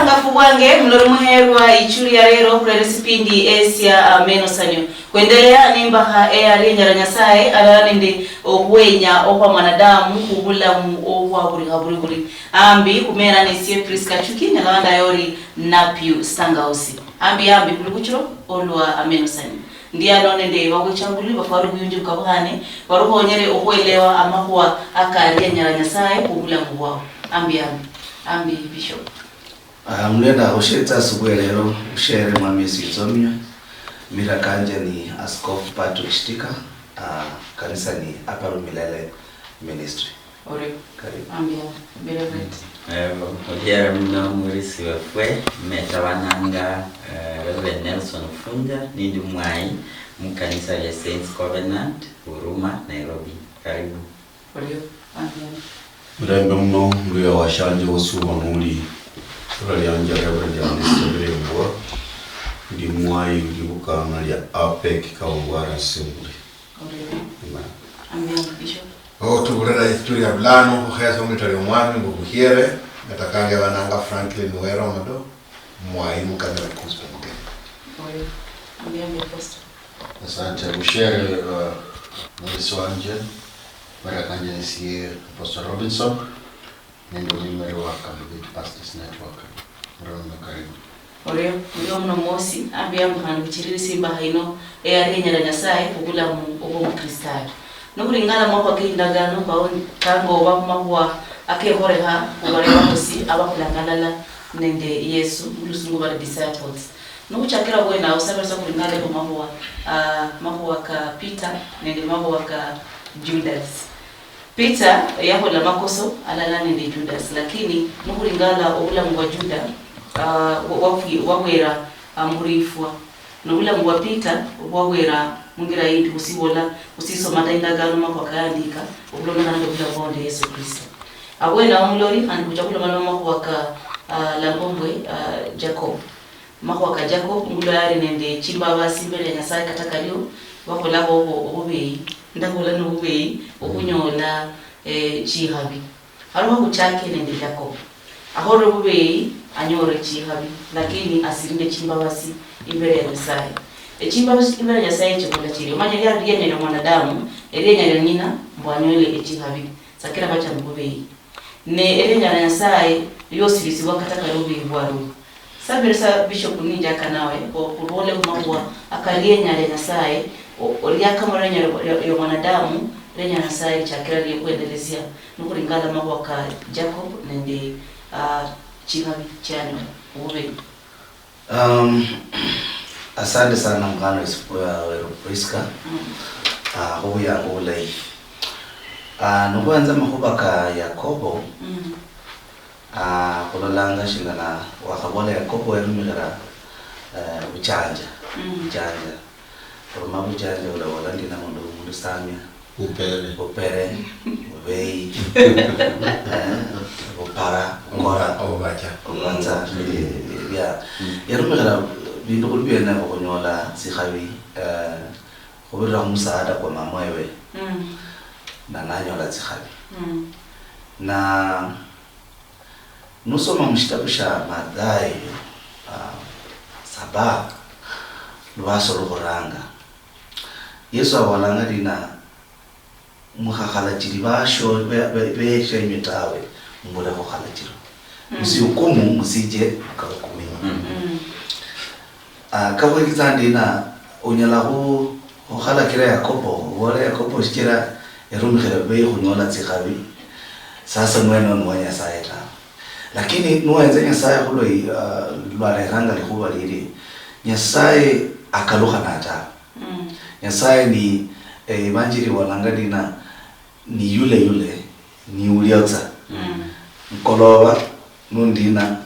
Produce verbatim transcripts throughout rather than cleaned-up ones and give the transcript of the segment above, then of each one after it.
Ngafu bwange, mulori muherwa, ichuli ya rero, khurera esipindi esia, ah, Meno Sanyu. Khwendelea nimbakha eyali enyala Nyasaye, alala nende okhwenya okhwa mwanadamu khubulamu okhwa buli khabuli buli. Ambi khumera nesie Prisca Chuki, nyalanda yori Napio Sangausi. Ambi, ambi, khuli buchiro olwa Ameno Sanyu. Ndi ano nende babuchanguli bafwara obuyunji bukabukhane, barukhonyere okhwelewa amakhuwa akali enyala Nyasaye khubulamu bwao. Ambi, ambi, ambi, Bishop. Ah, mulenda khushetsa asubuhi ya lero, ushere Mwami Yesu Ichomia. Mira kanje ni Askofu Patrick Shitika, ah, kanisa ni Upper Milele Ministry. Ore. Karibu. Ambia, Reverend. Eh, okhuyera muno omurisi wefwe, metabananga, eh, Reverend Nelson Funja, nindi mwayi mukanisa lya Saints Covenant, Huruma, Nairobi. Karibu. Orio, ambia. Mirembe muno, muluya washanje wosi uba nuli, lira lyanje Reverend Ernest Birembwa, ndi mwayi libukana lya APEC Kawangware Assembly. Amen. Amen, Bishop. Otubulira history ya bulano, khukhesa mwitali omwami mbu khuhiere, metakange bananga Franklin Were Omodo, mwayi mukanira Episcopal Mukenya. Oyo, amen, Apostle. Asante, bushere, uh, mwesi wanje, mara kanje nisie Apostle Robinson. Nende omwimeri wa Kamubiti Pastors Network, murabona karibu. Orio, orio muno mwosi, ambi ambu khandi khuchirire simbaha ino, eyali enyala Nyasaye khubulamu obwomukristayo. Nokhulingana amakhuwa keindagano, mbawo kangoba khumakhuwa akekholekha khubarebahosi abakhulanga alala nende Yesu, mulusungu bari disciples. Nokhuchakira bwenawo, sabirisa khulingana khumakhuwa, ah, makhuwa ka Peter nende makhuwa ka Judas. Peter yakhola makoso alala nende Judas, lakini nikhulingala obulamu bwa Juda, ah, bwa-, bwafwi-, bwabwera, ah, murifwa. Nobulamu bwa Peter bwabwera mungira yindi, khusibola, khusisoma ta indagano makhuwa kayandika, okhulondokhana nende obulamu bwa Yesu Kristo. Abwene awo muloli, khandi khucha khulomaloma makhuwa ka, ah, langombwe, ah, Jacob. Makhuwa ka Jacob, ngulwa yali nende chimbabasi imberi ya Nyasaye, kata kario bakholakho obu-, obubeyi, ndakhola nobubeyi, okhunyola, eh, chikhabi. Alokha khuchake nende Jacob. Akhole obubeyi, anyole chikhabi, lakini asirinde chimbabasi imberi ya Nyasaye. Echimbabasi imberi ya Nyasaye chikhola chirie. Omanye liali lienya lia mwanadamu, elienya lia ng'ina, mbu anyole echikhabi. Sakira bacha mububeyi. Ne elienya lia Nyasaye liosirisibwa kata kali obubeyi bwalio. Sabirisa Bishop ninjaka nawe, o-, okhubole khumakhuwa akali elienya lia Nyasaye, o-, oliakamo lienya lia, lia, lia mwanadamu, lienya lia Nyasaye lichakira liekhuendelesia, nikhuringala amakhuwa ka Jacob nende, ah, chikhabi chianyola obubeyi. Um, asante sana mwana wesu, uh, weru Prisca. Mm. Ah, khubuyangu bulayi. Ah, nokhwenza amakhuba ka Yakobo, mm, ah, khulolanga shingana wakhabola Yakobo werumikhira, eh, buchanja. Mm. Buchanja. Oruma buchanja ulabola ndina mundu, mundu samia. Bupere. Bupere, bubeyi, eh, bupara, bukora, obubacha. Obubacha, mm, eh, eh, bia. Mm. Yarumikhira bindu khuli biene ebio khunyola tsikhabi, eh, khubirira khumusaada kwa mama wewe. Mm. Na nanyola tsikhabi. Mm. Na nusoma mushitabu shia Mathayo, ah, saba, lubaso lukhuranga, Yesu abolanga ndina, mukhakhalachili basho-, be-, be-, beshenywe tawe, mubule khukhalachilwa. Mm. Musihukumu, musije mukahukumiwa. Mm. Mm. Ah, kakhwekitsa ndina, unyala khu-, khukhalakira Yakobo, ubole Yakobo shichira yarumikhira bubeyi khunyola tsikhabi, sasa mwene uno wa Nyasaye tawe. Lakini nuwenza Nyasaye khulwa, ah, lwareranga likhuba lili, Nyasaye akalukhana tawe. Mm. Nyasaye ni, eh, Evanjili ibolanga ndina, ni yule yule, ni uliotsa. Mm. Mukoloba nundina,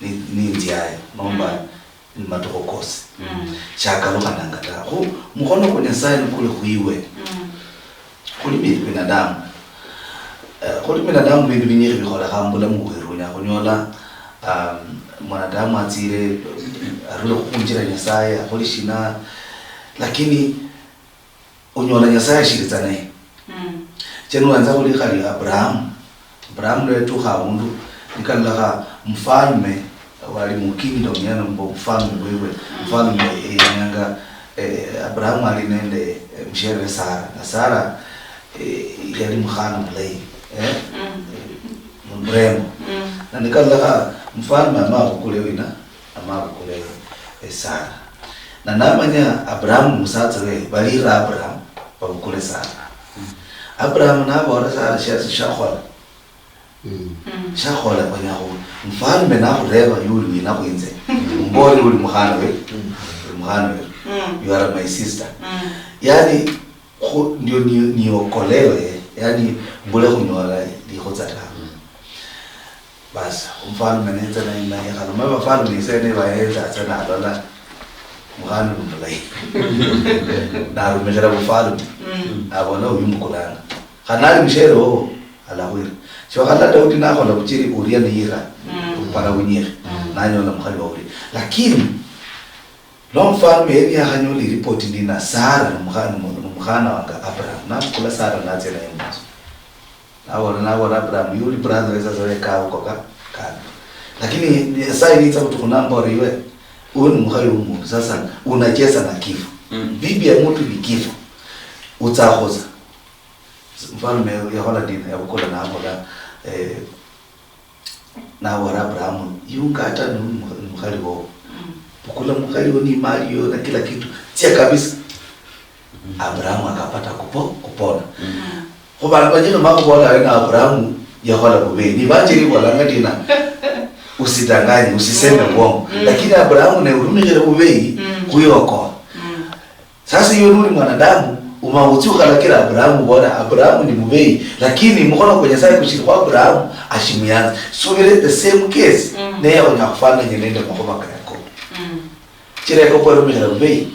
ni, ninziayo, nomba, mm, ni matukhu kosi. Mm. Shakalukhananga ta. Khu, mukhono kwa Nyasaye nikuli khwiwe. Mm. Khuli bi-, binadamu. Eh, khuli binadamu bindu binyikhi bikholekha mubulamu bweru. Onyala khunyola, um, mwanadamu atsire, arule khukhunjira Nyasaye, akholi shina, lakini onyola Nyasaye ashiri tsa naye. Mm. Che nuwenza khulikha lia Abrahamu. Abrahamu lwetukha avundu, nikalolekha, mufalme Wali mu kingdom yano mbo mfalme wewe, mfalme, eh, nyanga, eh, Abrahamu ali nende, eh, mushere Sara. Na Sara, eh, yali mukhana mulayi, eh, eh, murembo. Na nikalolekha mfalme ama abukule wina, ama abukule, eh, Sara. Na namanya Abrahamu musatsa we, balira Abrahamu babukule Sara. Abrahamu nabola Sara, "Shiasi shakhola." Shakhola khwenya khu, mfalme nakhureba yuli wina khwinze, umbole uli mukhana we, uli mukhana we, you are my sister. Yani, khu, ndio ni, niokolewe, yani, mbule khunyola likhutsa tawe. Basi, umfalme nenza naye, naye, khano mwe bafalme isene bayenza atsa nalola mukhana ni mulayi. Narumikhira bufalme, abola uyu mukulanga. Khana ali mushere wowo, alakhwira. Shiwakhala Daudi nakhola bucheri Uria niyira, obupara bunyikhi, nanyola mukhali wa Uria. Lakini, lwa mfalme yali yakhanyola iripoti ndi na Sara ni mukha-, ni mu-, ni mukhana wanga Abraham, nabukula Sara natsia naye munzu. Nabola, nabola Abraham, yuli brother wesa sasa weka huko ka, kando. Lakini Nyasaye nitsa butukhu nambora iwe, uyu ni mukhali wa mundu, sasa unacheza na kifo. Bibi ya mtu ni kifo. Utsakhoza. Mfalme yakhola ndina, yabukula nabola, eh, nabola Abrahamu, "Yunga hata ni mu-, ni mukhali wowo. Bukula mukhali wo ni mali yo na kila kitu. Tsia kabisa." Abrahamu akapata kupo-, kupona. Khu bandu banyinji makhubola wena Abrahamu yakhola bubeyi. Ni banjiri bolanga ndina, "Usidanganye, usiseme uongo." Lakini Abrahamu ne urumikhire bubeyi khuyokoa. Sasa iwe nuli mwanadamu, uma utsi ukhalakira Abrahamu, ubole, "Abrahamu ni mubeyi, lakini mukhono kwa Nyasaye kushili khwa Abrahamu, ashimuyanza." Subire the same case, neye yakhonya khufananya nende makhuba ka Yakobo. Shichira Yakobo yarumikhira bubeyi,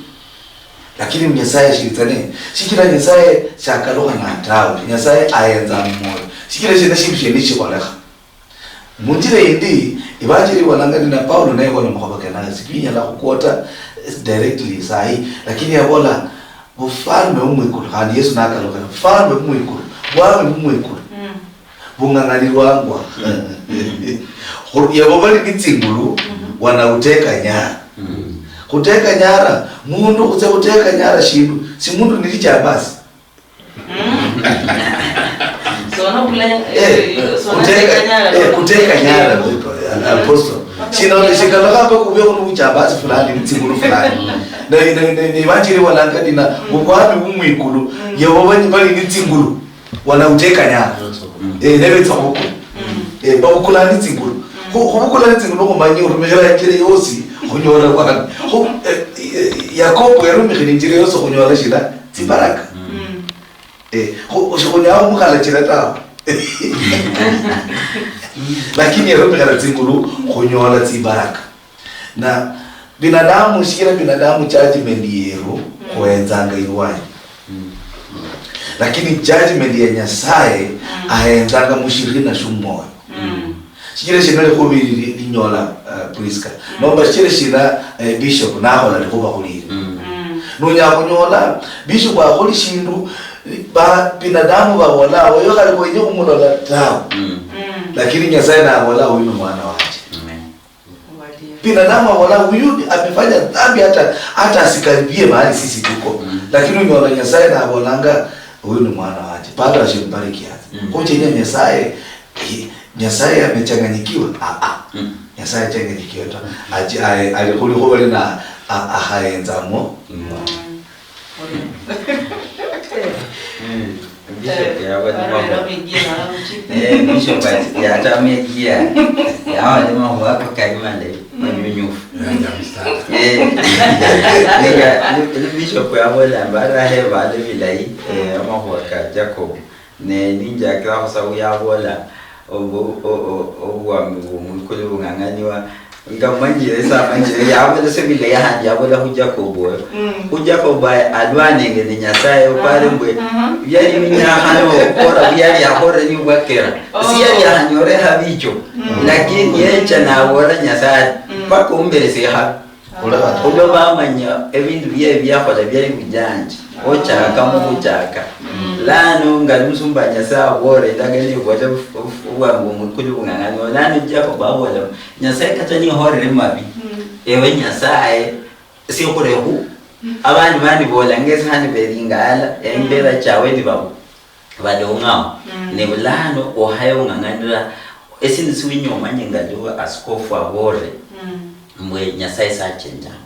lakini Nyasaye ashilitsa neye. Shichira Nyasaye shakalukha natawe, Nyasaye ayenza mumwoyo. Shichira shina shindu shene shikholekha. Munjira yindi, Evanjeli ibolanga ndi na Paulo naye ibola makhuwa kenako, sibinyala khuquota directly sahi, lakini yabola, "Bufalme bumwikulu," khandi Yesu nakalukha, "Bufalme bumwikulu, bwami bumwikulu, bung'ang'anirwangwa." Khu-, yabo bali ni tsingulu, wanauteka nyara. Khuteka nyara, mundu khutsia khuteka nyara shindu, si mundu ni lijambazi. Eh, kuteka, eh, kuteka nyara, apostle. Shino, shikalokhanga kube khunu buchambazi fulani, mtsingulu fulani. Ne, ne, ne, ne, Evanjeli walanga ndina, ubwami bumwikulu, yabo bali, bali ni tsingulu, wanauteka nyara. Eh, nebetsa khubukula. Eh, babukula ni tsingulu. Khu-, khubukula ni tsingulu khumanye urumikhira injira yosi khunyola bwami. Khu-, eh, eh, Yakobo yarumikhira injira yosi khunyola shina? Tsibaraka. Eh, khu-, shikhunyala khumukhalachira tawe. Lakini yarumikhira tsingulu khunyola tsibaraka. Na binadamu, shichira binadamu judgment yeru, khuenzanga ilwanyi. Lakini judgment ya Nyasaye, ahenzanga mushirina shumwoyo. Shichira shina likhubi li-, linyola, uh, Prisca. Nomba shichira shina, eh, Bishop nakhola likhuba khulili. Nunyala khunyola Bishop akholi shindu, ba, binadamu babola, oyo khali khwenye khumulola tawe. Lakini Nyasaye nabola, "Uyu ni mwana wanje." Binadamu wabola, "Huyu amefanya dhambi, hata, hata asikaribie mahali sisi tuko." Lakini unyola Nyasaye nabolanga, "Huyu ni mwana wanje, bado ashimbarikia." Khuchenya Nyasaye, hi-, Nyasaye amechanganyikiwa? Ah, ah. Nyasaye achanganyikiwa ta. Achi-, ae-, ali khuli khubali na, a-, akhaenzamo. Bishop yaba ni mahuwa. Eh, Bishop ati, yatama egia. Yawa ni mahuwa ako kali malayi, manyunyufu. Eh, nika, ni, ni Bishop yabola mbu arahe bale bilayi, eh, amahuwa ka Jacob. Ne ninjakira khusa uyabola, obu-, o-, o-, obwami bwo mwikulu bung'ang'aniwa. Nga manyire sa manyire, yabola se bilayi handi yabola khu Jacob oyo. Khu Jacob a-, alwanenge ne Nyasaye, opare mbwe, byali binyakhana okora, byali akhorere ni obwakera. Si yali akhanyore habi icho. Lakini yecha nabola Nyasaye, paka omberesie habi. Olwa bamanya ebindu byaye byakhola byali bujanji. Ochaka mukhuchaka. Lano ngali musumba Nyasaye abore, ndagenda ibola obwangu omukulu bung'ang'ani. Lano Jacob abola, Nyasaye kata nihorere mabi, ewe Nyasaye, siokhurekhu. Abandi bandi bola ngesi khandi belingala, embera chawe ni babu badong'ao. Ne bulano ohaye ung'ang'anira, esindu siwinya omanye ngali askofu abore, mbwe Nyasaye sachenjanga.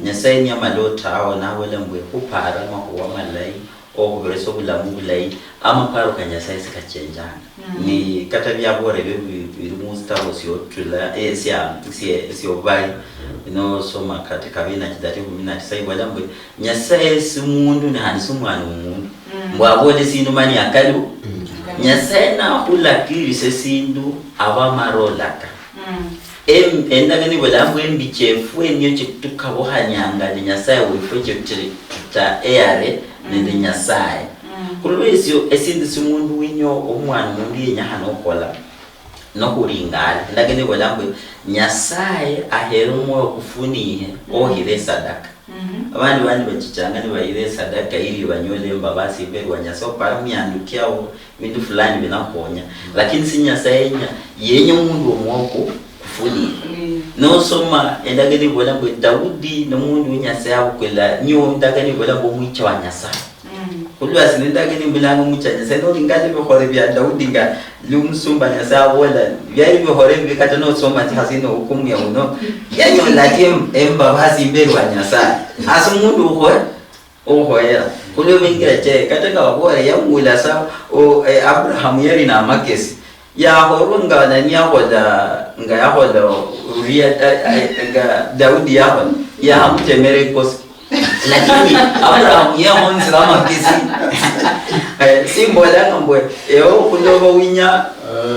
Nyasaye niyamala otawo, nabola mbwe, "Khupara amakhuwa malayi, okhuberesa obulamu bulayi, amaparo ka Nyasaye sikachenjanga." Ni kata biabore ebyo bi-, biri musitabo siotula, eh, sia, sia, siobali, nosoma kati kabiri na chitatu, ekhumi na tisa, ibola mbwe, "Nyasaye si mundu, ne khandi si mwana womundu. Mbwe abola esindu mani akaliwo." Nyasaye nakhulakirisa esindu, aba amarolaka. Em-, endagano ibulangwa embi chiefwe niyo chitukabukhanyanga ni Nyasaye wefwe, chitiri tuta eyare nende Nyasaye. Khulwesio, esindu simundu winyo omwana omundu yenyakhana okhola, nokhulingala. Endagano ibulangwa Nyasaye ahera omwoyo kufunihe okhira esadaka. Abandi bandi bachichanga nibayira esadaka ili banyole embabasi imberi wa Nyasaye, opara muyandu kiao, bindu fulani binakhonya. Lakini si Nyasaye yenya, yenya omundu omwoko kufuni. Nosoma endagano ibola mbu Daudi nomundu wa Nyasaye abukula, niyo endagano ibola mbu omwicha wa Nyasaye. Khulwasi nendagano imbulanga omwicha wa Nyasaye, nolinga ebikhole bia Daudi nga lu musumba Nyasaye abola, byali bikhole bibi, kata nosoma tsi khasi no hukumu ya uno, yanyola ati em-, embabasi imberi wa Nyasaye. Asi omundu ukhoya, ukhoyera. Khulwo bingira che, kata nga babola yawula sa, o, eh, Abraham yali na makesi. Yakholwa nga nani yakhola, nga yakhola Uria, eh, eh, nga Daudi yakhola, yahamutemera ikosi. Lakini Abraham yahonzira amakesi. Eh, simbolanga mbwe, ewe okhuloba winya,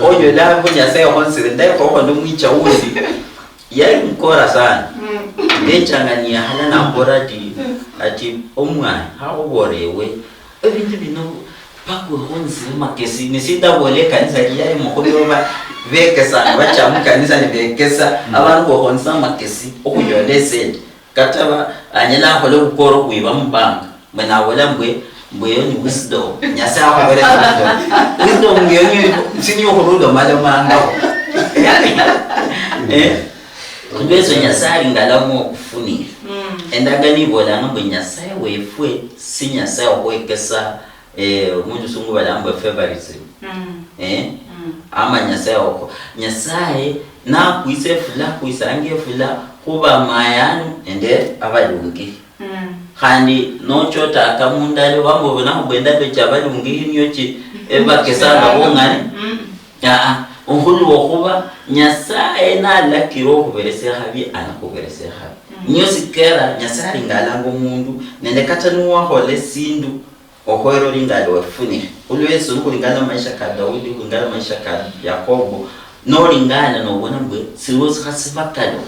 onyola mbu Nyasaye ohonzire, ndekha okhola omwicha wundi. Yali mukora sana. Ndechanga niyahala nambola ati, ati, "Omwana, hakhubola ewe, ebindu bino paka wehonzire makesi." Nisindabola ekanisa liyali mukhuloba bekesa, bacha mukanisa nibekesa, abandu bohonzire amakesi okhunyola esente. Kata ba-, anyala akhola obukora okhwiba mubanga. Mwe nabola mbwe, mbwe eyo ni wisdom. Nyasaye akhubere wisdom. Wisdom ngeyo niyo, sinyo okhurula omalomangaho. Eh? Khulwesyo Nyasaye ali ngalamo okufunira. Endagano ibolanga mbwe Nyasaye wefwe si Nyasaye okhwekesa, eh, mu lusungu balanga mbwe favorism. Eh? Ama Nyasaye okho. Nyasaye nakwisa efula, akwisanga efula khuba mayanu nende abalungi. Khandi nochotaka mundalo, wamba obonakho bwe endalo chia balungi niyo chi ebakesanga bong'ane. Aa, okhulwa okhuba Nyasaye nalakira okhuberesa ekhabi, anakhuberesa ekhabi. Niyo sikera Nyasaye alingalanga omundu, nende kata niwakhola esindu, okhoyera olinga ali wefunikhe. Khulwesyo, khulingana na maisha ka Daudi, khulingana na maisha ka Yakobo, nolingana nobona mbwe siliwo sikha sibakalo.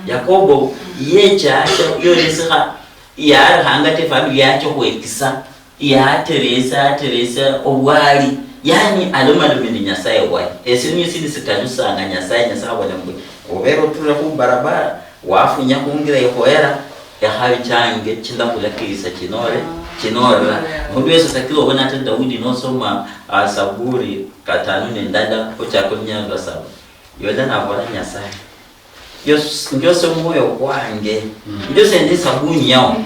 Yakobo yecha acha yolesikha, yarekhanga te family yacha okhwekisa, yateresa, ateresa obwali. Yani alomalome ni Nyasaye waye. Esyo niyo sindi sikalusanga Nyasaye, Nyasaye abola mbwe, obere oture khu barabara, wafunya khungira ikhoyera, ekhabi change chindakhulakirisa chinore, chinorera. Mundu wesi osakira obona ata Daudi nosoma, ah, Saburi katano nendala, ochaka olunyalo lwa saba. Yola nabola Nyasaye, "Njose omwoyo kwange, njose nende sabuni yao."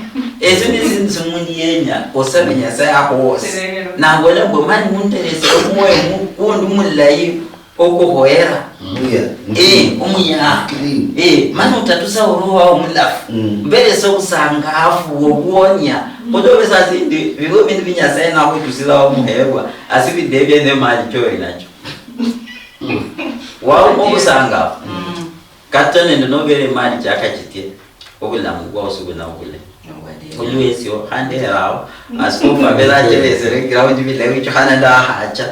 Esyo nesindu simundu yenya, osabe Nyasaye akhuwose. Nabola mbu, "Mani munderese omwoyo mu-, kundi mulayi, okukhoyera." Muya. Eh, omuya. Clean. Eh, mani otatusa oroho wao omulafu. Mberesa obusangafu, obwonia. Khulobe saa zindi, bibo bindu bi Nyasaye nakhutusiraho omuherwa, asi binde ebiene mali choli nacho. Wauma obusangafu. Kata nende nobere mali chaka chitye. Obulamu bwao sibuna obule. Khulwesyo, khandi erawo, askofu abere achelesere ground bilayi, wichukhana ndakhacha.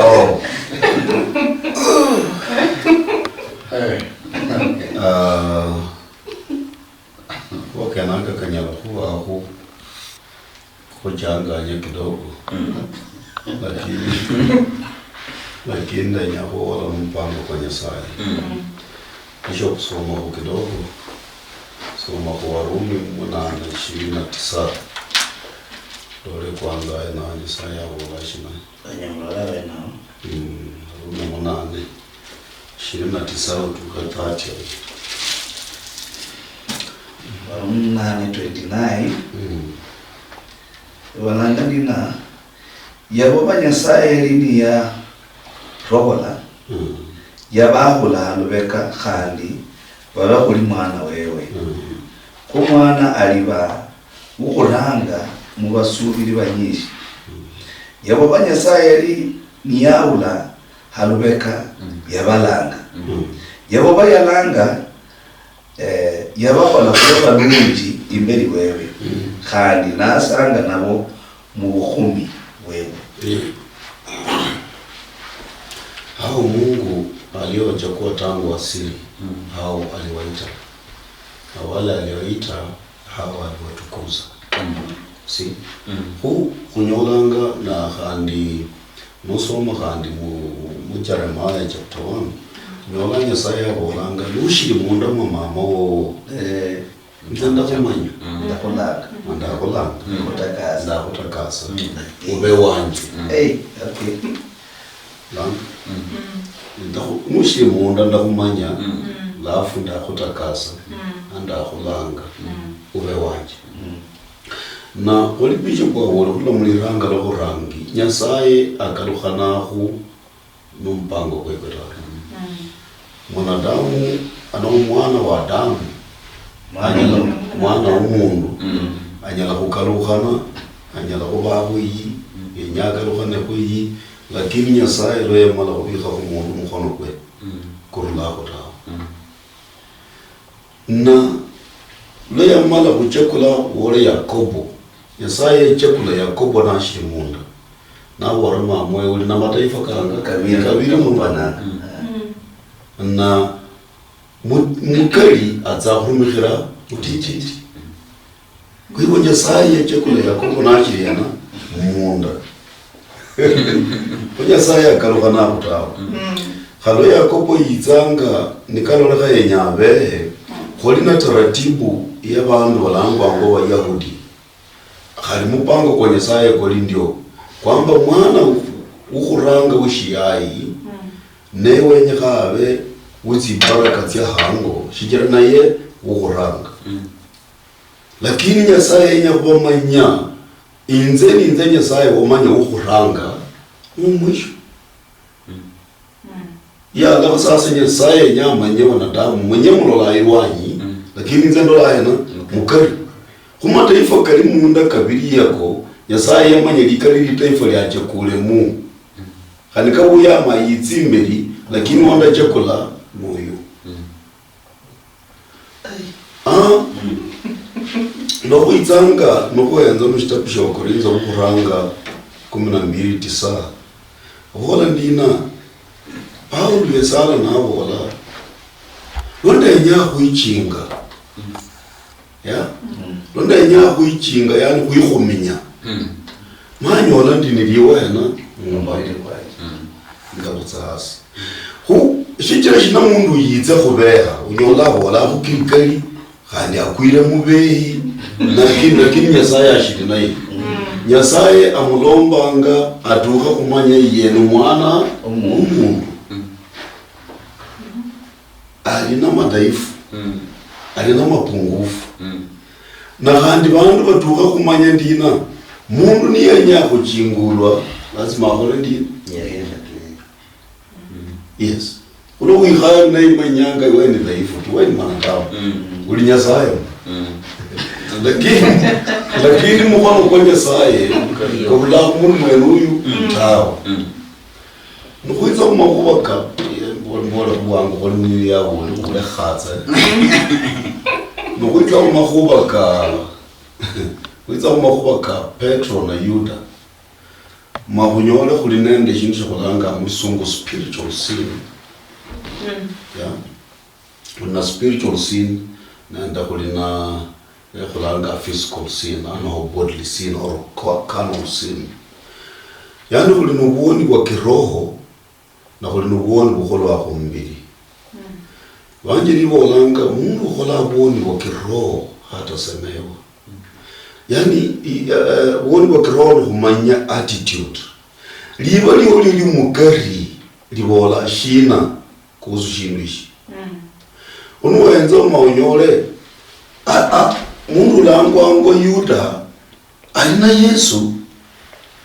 Oh. Eh. Ah, kho kenako kanyala khubaho. Khuchanganya kidogo. Lakini, lakini ndenya khubola mumupango kwa Nyasaye. Bishop, somakho kidogo, somakho Warumi munane ishirini na tisa. Lole kwanza ena Nyasaye abola shina. Anyamulala bena. Mm, Warumi munane ishirini na tisa otuka thirty. Warumi munane twenty-nine. Mm. Balanga ndina, yabo ba Nyasaye yali niyarobola, mm, yabahula halubeka khandi babe khuli mwana wewe. Mm. Khu mwana aliba wukhuranga mu basuubili banyishi. Mm. Yabo ba Nyasaye yali niyahula halubeka, mm, yabalanga. Mm. Yabo bayalanga, eh, yabakhola khube balungi imbeli wewe, mm, khandi nasanga nabo mu bukhumi bwewe. Mm. Hao Mungu aliyowachagua tangu asili, mm, hao aliwaita. Na wale aliwaita, hao aliwatukuza. Mm. Si? Mm. Khu, khunyolanga na khandi Nosoma khandi mu, mu Jeremiah chapter one, nyola Nyasaye abolanga, "Nushili munda mwa mama wowo, eh, nze ndakhumanya." Mm. Ndakhulanga. Ndakhulanga. Mm. Ndakhutakasa. Ndakhutakasa. Mm. Ube wanje. Mm. Hey, okay. Langa. Mm. Ndakhu-, nushili munda ndakhumanya, mm, alafu ndakhutakasa, mm, na ndakhulanga, mm, ube wanje. Mm. Na khuli Bishop waboole khurula muliranga lwa khurangi, Nyasaye akalukhanakhu nu mupango kwekwe tawe. Mm. Mwanadamu, ano mwana wa Adamu, mwana anyala, wa mwana wa mundu, mm, anyala khukalukhana, anyala khubakho yi, mm, yenya akalukhanekho yi, lakini Nyasaye lwa yamala khubikha khu mundu mukhono kwe, mm, kurulakho tawe. Mm. Na lwa yamala khuchekula wole Yakobo, Nyasaye yechekula Yakobo nashili munda, naboolera mama wewe, "Uli na mataifa karanga? Kabili. Kabili munda." Mm. Na mu-, mukali atsa khurumikhira mutititi. Kwa hivyo Nyasaye yachekula Yakobo nachiriana munda. Kwa Nyasaye akalukha nakhutawa. Mm. Khalo Yakobo yitsanga nikalolekha yenya abehe, khuli na taratibu ya bandu balangwangwa Bayahudi. Khali mupango kwa Nyasaye kuli ndio, kwamba mwana ukhuranga ushiyayi, mm, ne wenyekha abe witsimbaraka tsia hango, shichira naye ukhuranga. Mm. Lakini Nyasaye yenya khubamanya, inze ninze Nyasaye wamanya ukhuranga, nu mwisho. Mm. Mm. Ya, alafu sasa Nyasaye yenya amanye wanadamu, mwenye mulola ilwanyi, mm, lakini inze ndola hena, okay, mukari. Khu mataifa kali munda kabili yako, Nyasaye yamanya likali li taifa liachekulemu. Mm. Khandi kabuya amayitsi imbeli, lakini wandachekula noyo. Mm. Ah, nokhwitsanga nokhuhenza mushitabu shia Wakorintho wokhuranga kumi na mbili tisa, okhubola ndina, Paulo yesala nabola, lwa ndenya khwichinga, ya? Mm. Lwa ndenya khwichinga, yani khwikhuminya. Mm. Manyola ndi nili wena, mm, ngabutsa hasi. Khu, shichira shina mundu yitse khubeha, unyola abola khu Gilgali, khandi akwire mubehi, lakini, lakini Nyasaye ashili naye. Mm. Nyasaye amulombanga atukha khumanya yena mwana omundu. Mm. Ali na madhaifu, mm, ali na mapungufu. Mm. Na khandi bandu batukha khumanya ndina, mundu niyenya khuchingulwa, lazima akhole ndina. Yeah, yeah, yeah. Mm. Yes. Khulwo wikhaya naye manyanga iwe ni dhaifu tu, iwe ni mwanadamu. Mm. Uli Nyasaye. Mm. Lakini, lakini mukhono kwa Nyasaye, kabula mundu mwene uyu, mm, tawe. Mm. Nikhwitsa khumakhuva ka, mbola, mbola vwangu, khuli niyo yavuli khulekhatsa. Nikhwitsa khumakhuva ka, khwitsa khumakhuva ka Petro na Yuda, ma khunyole khuli nende shindu shikhulanga musungu spiritual sin. Mm. Yeah. Khuli na spiritual sin, nende khuli na, eh, khulanga physical sin, ano bodily sin or ca-, carnal sin. Yani khuli nobuoni bwa kiroho, na khuli nobuoni bukholwa khumubili. Mm. Vanjeli ivolanga, mundu ukhola vwoni vwa kiroho hatasemewa. Yani, i- eh, vwoni vwa kiroho ni khumanya attitude. Liva liolio liu mukari livola shina kuhusu shindu ishi? Unuwenza uma unyole, a- a- mundu ulangwangwa Yuda ali na Yesu,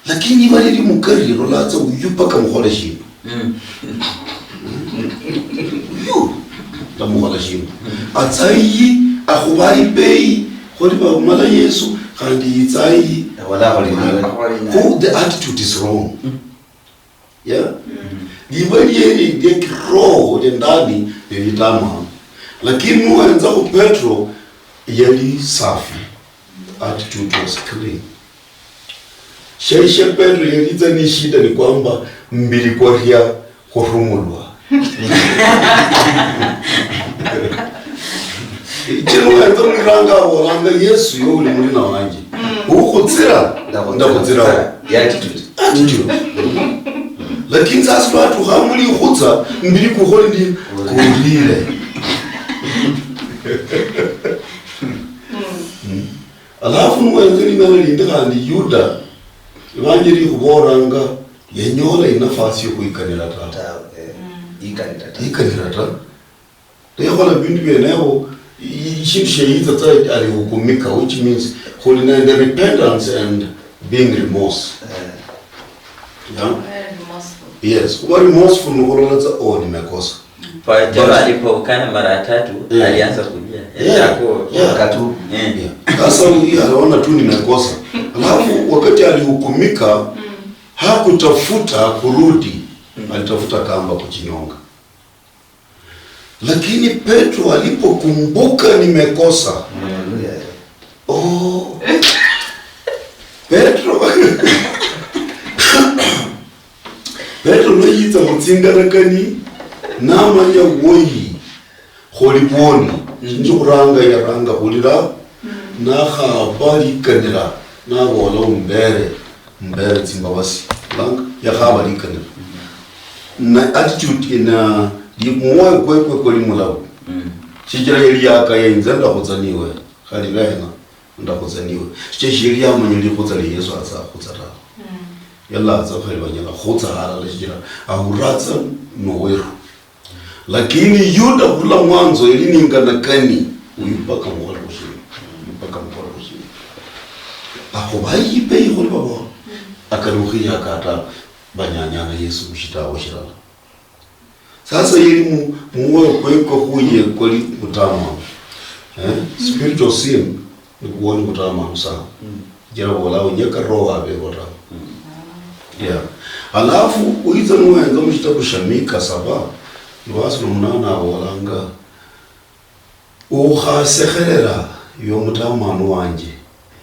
lakini iva lili mukari lilolatsa uyu paka mukhole shindu. Uyu ndamukhola shindu. Atsa iyi, akhuva ibeyi, kholi vamala Yesu, khandi yitsa iyi. Wala kholi nawe. Khu the attitude is wrong. Yeah? Liva lieri lia kiroho lia ndani ni litamanu. Lakini nuwenza khu Petro, yali safi. Attitude was clean. Shaishe Petro yalitsa ni shida ni kwamba mbili kwaria khurumulwa. Chino wenza muliranga avolanga, Yesu yo uli mulina wanje. Ukhutsira, ndakhutsira. Attitude. Lakini sasa lwatukha mulikhutsa, mbili kukholi ndi kulile. Alafu nuwenze limela lindi khandi Yuda, Evanjeli ikhubolanga, yanyola inafasi yokhwikanira ta. Tawe, eh. Yikanira ta. Yikanira ta. Yekhola bindu bienevo, i- shindu sheyitsa tsa alihukumika, which means khuli nende repentance and being remorse. Eh. Yeah. Very remorseful. Yes, kuba remorseful ni khulola tsa, oh, nimekosa. Petero alipokana mara ya tatu, eh, alianza kulia. Yeah. Yachako, yeah, wakati huu. Eh. Yeah. Sasa huyu aliona tu nimekosa. Alafu wakati alihukumika, hakutafuta kurudi, alitafuta kamba kujinyonga. Lakini Petro alipokumbuka nimekosa, haleluya, oh, Petro, Petro noyitsa mutsingarakani, namanya woyi kholi bwoni, shinji khuranga yaranga khulira, nakhaba likanira, nabola, umbere, umbere tsimbabasi. Khuranga yakhaba likanira. Na attitude ina, li- mwoyo kwekwe kwali mulabu. Shichira yali yakaya, inze ndakhutsa niwe, khali bena, ndakhutsa niwe. Shichira shiyali yamanya likhutsa lia Yesu atsa khutsa tawe. Yalatsa khali banyala khutsa halala, shichira ahuratsa noweru. Lakini Yuda khurula mwanzo yali ninganakani, uyu mpaka mukhole khushina, mpaka mukhole khushina. Akhuba ibe ikhuli babo, akalukhi yakata banyanyana Yesu mushitawo shilala. Sasa yali mu mwoyo kwekwe khuye kwali mutamanu. Eh? Spiritual sin ni kuwoni mutamanu sana. Jira bola unyeka roho abebo ta. Yeah. Alafu, uiza nuwenza mushitabu sha Mika saba, lwasi lumunana abolanga, ukhasekherera yo mutamanu wanje,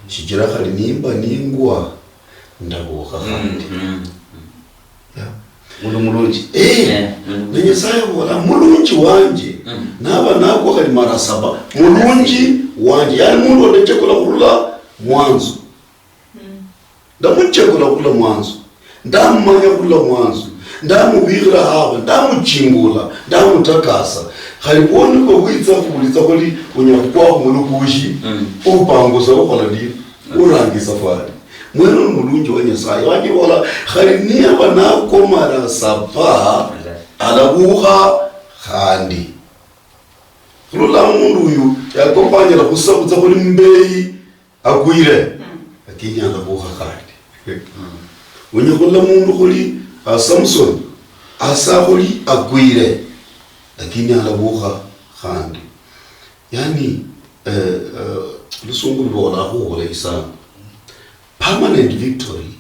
shichira khali nimba ningwa, ndabukha khandi. Yeah. Mundu mulunji. Eh, yeah, mundu ne Nyasaye abola, mulunji wanje, naba nakwa khali mara saba, mulunji wanje. Yani mundu ondechekula khurula mwanzo. Ndamuchekula khurula mwanzo. Ndamumanya khurula mwanzo. Ndamubikhira haba, ndamuchingula, ndamutakasa. Khali bwoni bwo bwitsa khubulitsa khuli unyala khukwakho mulukushi, upangusa ukhola ndina, urangi safari. Mwene ni mulunji wa Nyasaye. Wanjibola, khali niyaba nakwa mara saba, alabukha khandi. Khurula mundu uyu, Yakobo anyala khusabutsa khuli mbeyi, akwire, lakini alabukha khandi. Unyi khula mundu khuli, ah, Samson, asa khuli akwire, lakini alabukha khandi. Yani, eh, eh, lusungu lubola khubulayi sana. Permanent victory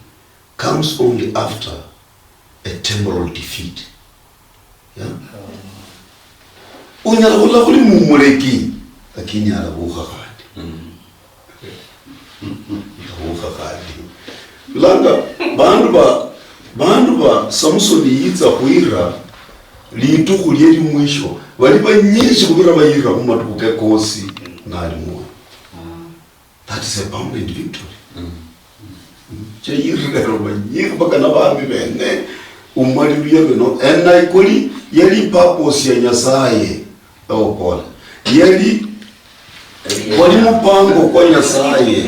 comes only after a temporal defeat. Yeah? Unyala khula khuli mumuleki, lakini alabukha khandi. Alabukha khandi. Langa, bandu ba, bandu ba Samsoni yitsa khwira litukhu lie limwisho, bali banyishi khubira bayira khumatukhu ke kosi nali mwoyo. That is a permanent victory. Cheyirira lero manyikha mpaka nabami bene, umaliluya bino. Ena ikoli yali purpose ya Nyasaye. Okola. Yali, kwali mupango kwa Nyasaye.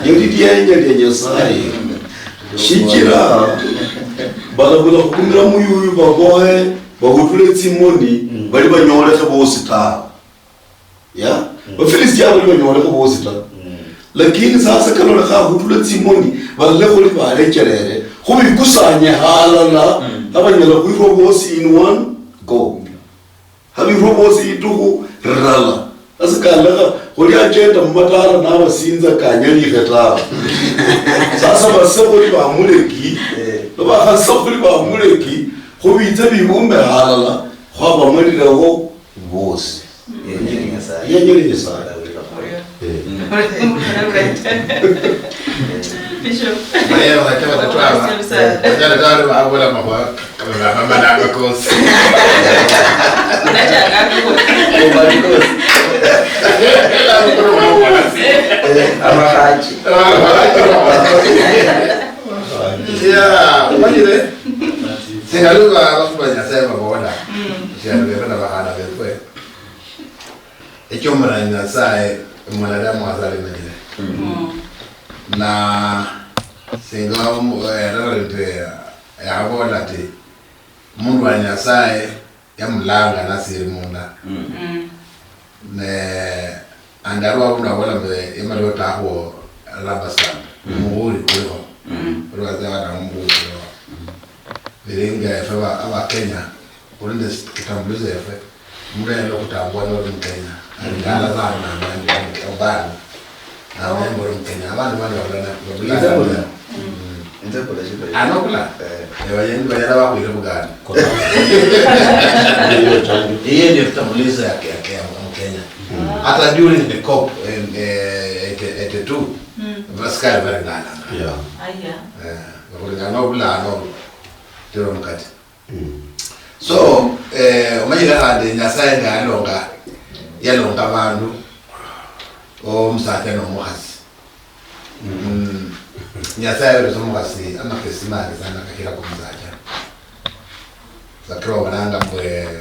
Yali lienya lya Nyasaye. Shichira balabula khukumira muyuyu babohe, bahutule tsimoni, bali banyolekhe bosi tawe. Ya? Bafilistia bali banyolekhe bosi tawe. Lakini sasa kalolekha ahutule tsimoni, balole khuli balecherere, khubikusanye halala, abanyala khwirwa bosi in one go. Habirwa bosi litukhu lirala. Sasa kalekha, khuli achenda mumatara nabasinza kanyalikhe tawe. Sasa base khuli bamuleki, nobakhasa khuli bamuleki, khubitse bibumbe halala, khwabamalileho bosi. Yenjili Nyasaye. Yenjili Nyasaye. Eh. Bishop. Mayero hata watatwala. Watatwala babola mahwa. Kama mama na makosi. Unataka kuko. Amakhachi. Yeah, umanyire. Singa luba bafuba Nyasaye babola. Singa luba na bahana befwe. Ekyo mwana Nyasaye, mwanadamu azalimanyire. Na singa omu-, eh, Reverend, eh, yabola ati, "Mundu wa Nyasaye yamulanga nasiri munda." Ne andi aliwo abundu abola mbu yamala otakhuwo rubber stamp. Muhuri kuliho. Olwaza abana muhuri kuliho. Biringa efe ba-, Abakenya, khuli nende kitambulisho efe. Omundu anyala okhutambua noli Mukenya. Alingala sana nandi obani. Namanya mbu oli Mukenya. Abandi bandi babulana, babulana. Inze bula. Inze bula shida. Anokula? Eh. Eh, bayendi banyala bakhwira Buganda. Hiyo ndio kitambulisho ya, ya, ya Mkenya. Hata during the COP, eh, eh, eighty, eighty-two, basikari bali nalanga. Yeah. Aya. Eh, bakhulingana nobulano, tiro mukati. So, eh, omanyire khandi Nyasaye nga yalonga, yalonga abandu, omusacha nomukhasi. Mm. Nyasaye yaberesa omukhasi amakesi mangi sana kakhira komusacha. Sakira obolanga mbwe,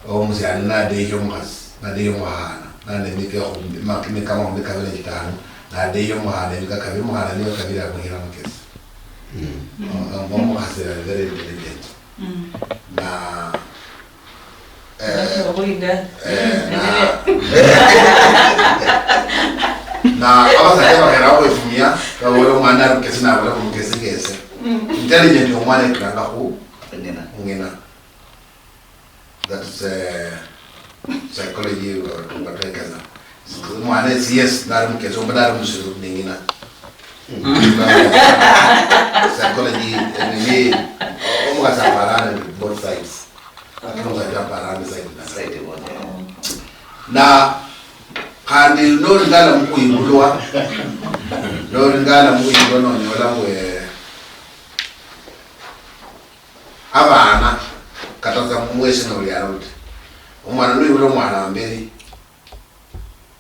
omusiani nadeyia omukhasi, nadeyia omukhana, nali nende emika khu-, ma-, emika makhumi kabiri nechitano, nadeyia omukhana emika kabiri, omukhana niwe kabiri amuhira amakesi. Mm. O-, o-, omukhasi ali very intelligent. Mm. Na, eh, eh, na, na abasacha bakhera okhwefumia, babola omwana ali mukesi, nabola mbu mukesi kese. Mm. Intelligent yomwana ikiranga khu ng'ina. That's, eh, psychology, uh, batwekeza. Mwana esi yes, nali mukesi, omba nali musiru, ni ng'ina. Psychology, eh, nini, omukhasi aparana nende both sides. Lakini omukhasi aparana side na side. Na khandi nolingala mukhwibulwa, nolingala mukhwibulwa nonyola mbu, eh, Abana, kata sa mwesi noli araundi. Omwana nuyula omwana wamberi,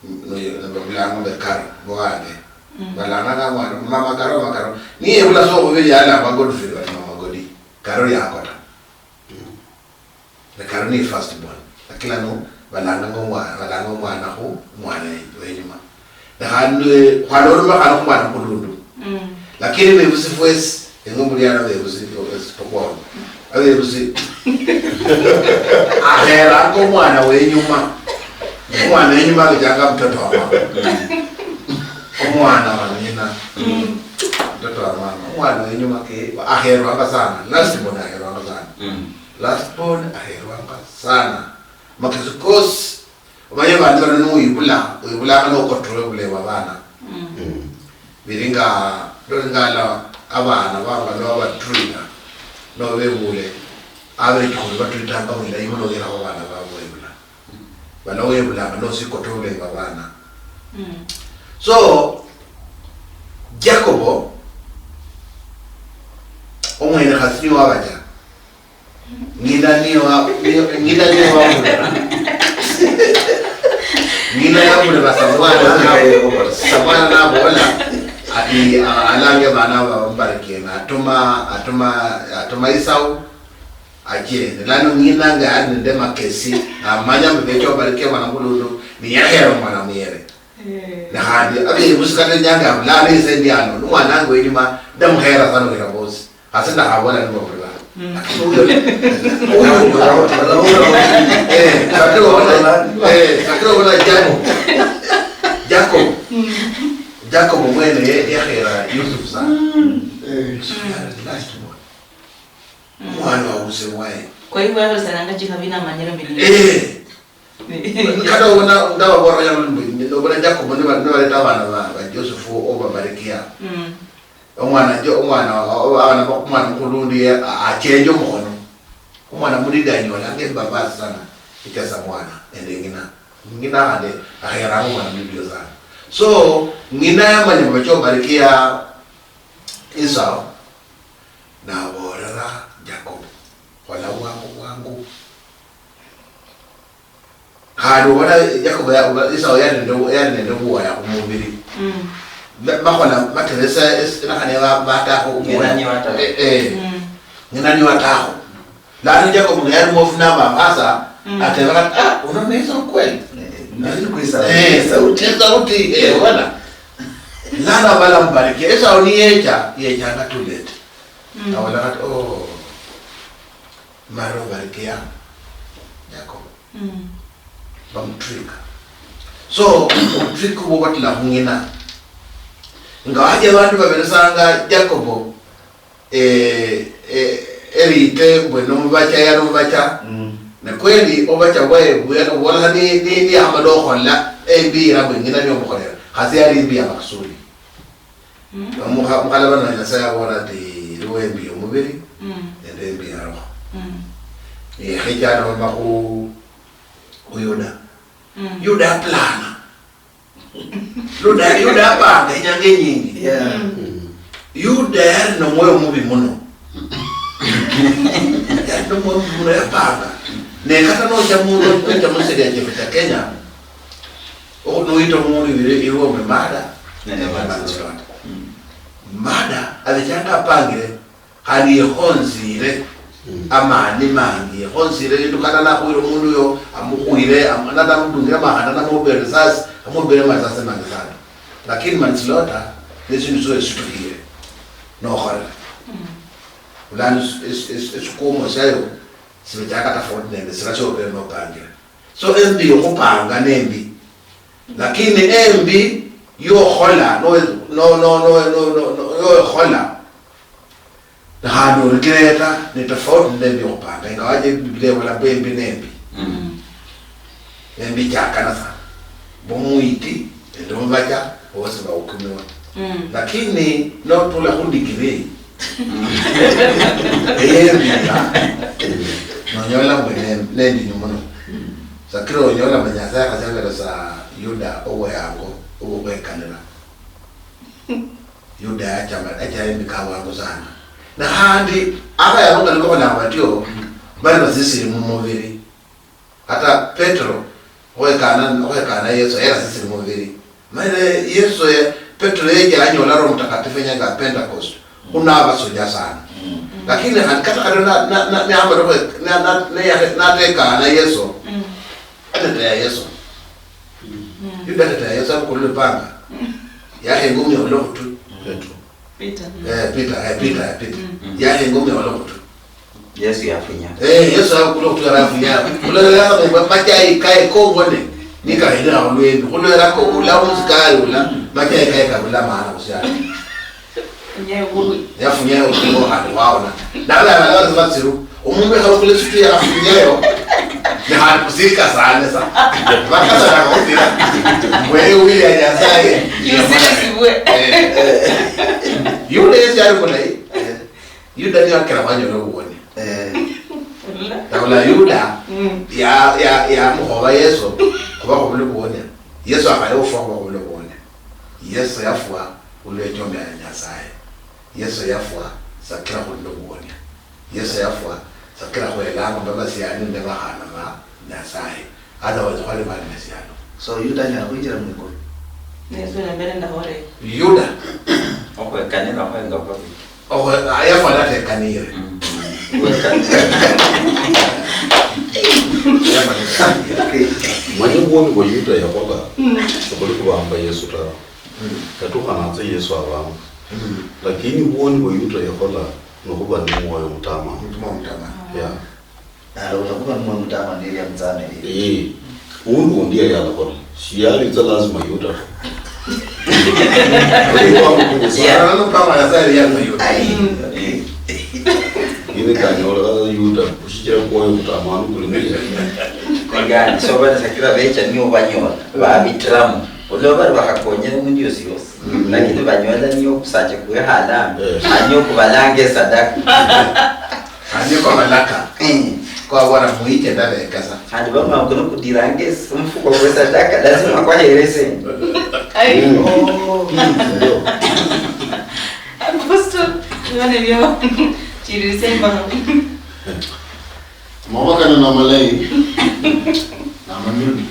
nuyo, nibabulanga mbe Karo, mwange. Mm. Balanganga mwana, mama Karo, mama Karo. Niyebula sa okhubiri yalangwa Godfrey, bati mama Godi. Karo yakona. Mm. Ne Karo ni first born. Lakini ano balanganga omwana, balanga omwana khu, omwana wenyuma. Ne khandi khwaloloma khandi khumwana mukhulundu. Mm. Lakini bebusi fwesi, eng'we muli ano bebusi fwesi tukhwoloma. Abebusi. Akheranga omwana wenyuma. Omwana wenyuma abechanga mtoto wa mama. Omwana wa nyina. Mm. Mtoto wa mama. Omwana wenyuma ke, akherwanga sana. Last born akherwanga sana. Mm. Last born akherwanga sana. Makesi kosi. Omanye bandu bano niwibula, wibulanga nokotola obulayi bwa bana. Mm. Mm. Biri nga, ndoli nga ala abana banga nobabatreata, nobebule, abechukhulu batreatanga bulayi muno wira abana babo webula. Bano webulanga nosikotola obulayi bwa bana. Mm. So, Jacobo, omwene khasi niwe wabacha. Ng'ina niyo wa-, niyo, ng'ina niyo wabulira. Ng'ina yabulira Samwali, Samwali nabola ati, ah, alange bana aba bamubarikie, natuma, atuma, atuma Esau, achende. Lano ng'ina nga ali nende makesi, namanya mbu becha obarikia mwana mukhulundu, niyahera omwana muyere. Eh. Ne khandi, abiri busi kata inyanga ya bulano ise ndi ano, ni mwana wange wenyuma, ndamuhera sana wira bosi. Khasi ndakhabola ni babulira. Mm. Lakini huyo, huyo, eh, sakira obona, eh, sakira obona Jacob. Jacob. Mm. Jacob mwene ye-, yahera Yusuf sana. Mm. Eh. Yusuf yari last born. Mm. Mwana wa use waye. Kwa hivyo, yahera sana nga chikabina manyira mbili. Eh. Kata obona, ndababola ya mbu, obona Jacob niba-, nibaleta abana ba, ba Joseph obabarikia. Mm. Omwana jo, omwana, o-, abana ba, omwana mukhulu undi ye, a-, achenje omukhono. Omwana mulidi anyolanga embabasi sana, ichesa mwana, nende ng'ina. Ng'ina khandi akheranga omwana mulidi oyo sana. So, ng'ina yamanya mbu bacha obarikia Esau, nabolera Jacob, "Khola bwangu bwangu." Khandi obona Jacob ya-, oba Esau yali nende, yali nende obuwaya khumubiri. Mm. Ba-, bakhola bateresa es-, nakhane ba-, batakho obuwaya. Ng'ina niyo atakho. Eh, eh. Mm. Ng'ina niyo atakho. Lano Jacob nga yali mwofu nabamasa, mm, ateba kati, "Ah, uno ni Esau kweli?" Eh, eh, nali kwisa. Eh, sauti, sauti, eh, wala. Lano abala mubarikia. Esau niyecha, yechanga too late. Mm. Abola kati, "Oh." Mara obarikia Jacob. Mm. Bamutrika. So, obutrika obwo batula khung'ina. Ingawaje abandu baberesanga Jacob, eh, eh, erite mbwe nomubacha, yali omubacha. Mm. Ne kweli obubacha bwaye bwe-, obwolekha ni, ni, niyakhamala okhola embi ira mbwe ng'ina niyo omukholera. Khasi yali imbi ya makusudi. Mm. Omukha-, omukhalabano wa Nyasaye abola ati, "Iliwo embi yomubiri, mm, nende embi ya roho." Mm. Yekhecha alomba khu, khu Yuda. Mm. Yuda aplana. Yuda, Yuda apanga inyanga inyingi. Yeah. Mm. Yuda yali nomwoyo mubi muno. Yali nomwoyo mubi muno, yapanga. Ne kata nocha mu, nocha musiria chefu cha Kenya, Okhunuyita omundu ibire iwe ombe mada, nende manslaughter. Mm. Mada, abechanga apangire, khandi yekhonzire, mm, amani mangi, yekhonzire, indu kata nakhwire omundu uyo, amukhwire, am-, nata amudungire amakhanda, namubere risasi, amubere amasasi mangi sana. Lakini manslaughter, nesindu sio esitukhire, nokholera. Mm. Bulano es-, es-, es-, esikumo siayo, sibechanga tofauti nende sila siobere nopangire. So, embi yokhupanga nembi. Lakini embi yokhola, no, no, yokhola, ne khandi oregreeta, ni tofauti nende embi yokhupanga. Ingawaje Biblia ibola mbu embi nembi. Mm. Embi chakana sana. Mbu omwiti, nende omubacha, bosi bahukumiwa. Mm. Lakini notula khu degree, eyembira, nonyola mbu ne-, nendinyu muno. Sakira onyola mbu Nyasaye akhasiaberesa Yuda obweyango obwokhwekanira. Yuda yachama, yacha yemika awangu sana. Na khandi, abayango nga nibakholanga batyo, bali basisiri mumubiri. Kata Petro, okhwekana, okhwekana Yesu, yera sisi mubiri. Mane Yesu ye, Petro yecha yanyola Roho Mtakatifu enyanga ya Pentecost, khunaba soja sana. Mm. Lakini khandi kata, kata na, na, na, na, na, na, na, na, natekana Yesu, mm, atetea Yesu. Mm. Yuda atetea Yesu, abukulule panga. Mm. Yakhe ngumi olokhutu. Petro. Peter. Eh, Peter, eh, Peter, eh, Peter. Mm. Yakhe ngumi olokhutu. Yesu yafunya. Eh, Yesu yakula okutwala yafunya. Khulolera sa mbu machayi kaye kongone, nikahindira khulwembi. Khulolera ko ula omusikari ula, machayi kaye kabula maana khusialo. Yafunya obulwi. Yafunya obulwi khandi waona. Nabala abana bali batsiru. Omundu ekhala khula esutu yakhafunyayo. Ne khandi kusirika sane sa. Bakasa nakhutira. Mwe wili ya Nyasaye. Yusire sibwe. Eh. Yule Yesu yali mulayi. Eh. Yuda niye akira wanyola obuwoni. Eh. Naula Yuda, mm, ya, ya, yamukhoba Yesu, khuba khubula obuwonia. Yesu akhaya ofwa khuba khubula obuwonia. Yesu yafwa khulwe echomia ya Nyasaye. Yesu yafwa sakira khuli nobuwonia. Yesu yafwa sakira khwelanga mbu abasiani nende bakhana ba Nyasaye. Otherwise, khwali bali nesialo. So, Yuda anyala khwinjira mwikulu? Yesu nembere ndahore. Yuda. Okhwekanira khwenge khwabi. Okhwe-, ah, yafwa natekanire. Mm. Manye bwoni bwa Yuda yakhola, obuli kubamba Yesu tawe. Katukha natsa Yesu abamba. Lakini bwoni bwa Yuda yakhola nokhuba ni mwoyo mutama. Mutima mutama. Yeah. Nalo ulakuba ni mwoyo mutama nelia mutsamiri. Eh. Undi undi yalakhola. Shiyalitsa lazima Yuda. Sara no kama ya sari ya no yo. Ai. Ine kanyola Yuda, kushichira kwoyo kutamanu kuli muli. Kongani, so bana sakira becha niyo banyola, babitiramu. Olwo bari bakakonyera omundu yosi yosi. Lakini banyola niyo kusacha kwe halanga. Eh. Anyo kubalanga esadaka. Khandi kwa malaka, eh, kwabora muite ndabekesa. Khandi bamwako nokudiranga esi-, omufuko kwesadaka, lazima kwaherese. Ai. Mm. Oh. Mm, ndio. Apostle, nibone bio. Chirisa imbaho. Mabakana na malayi. Na manuni.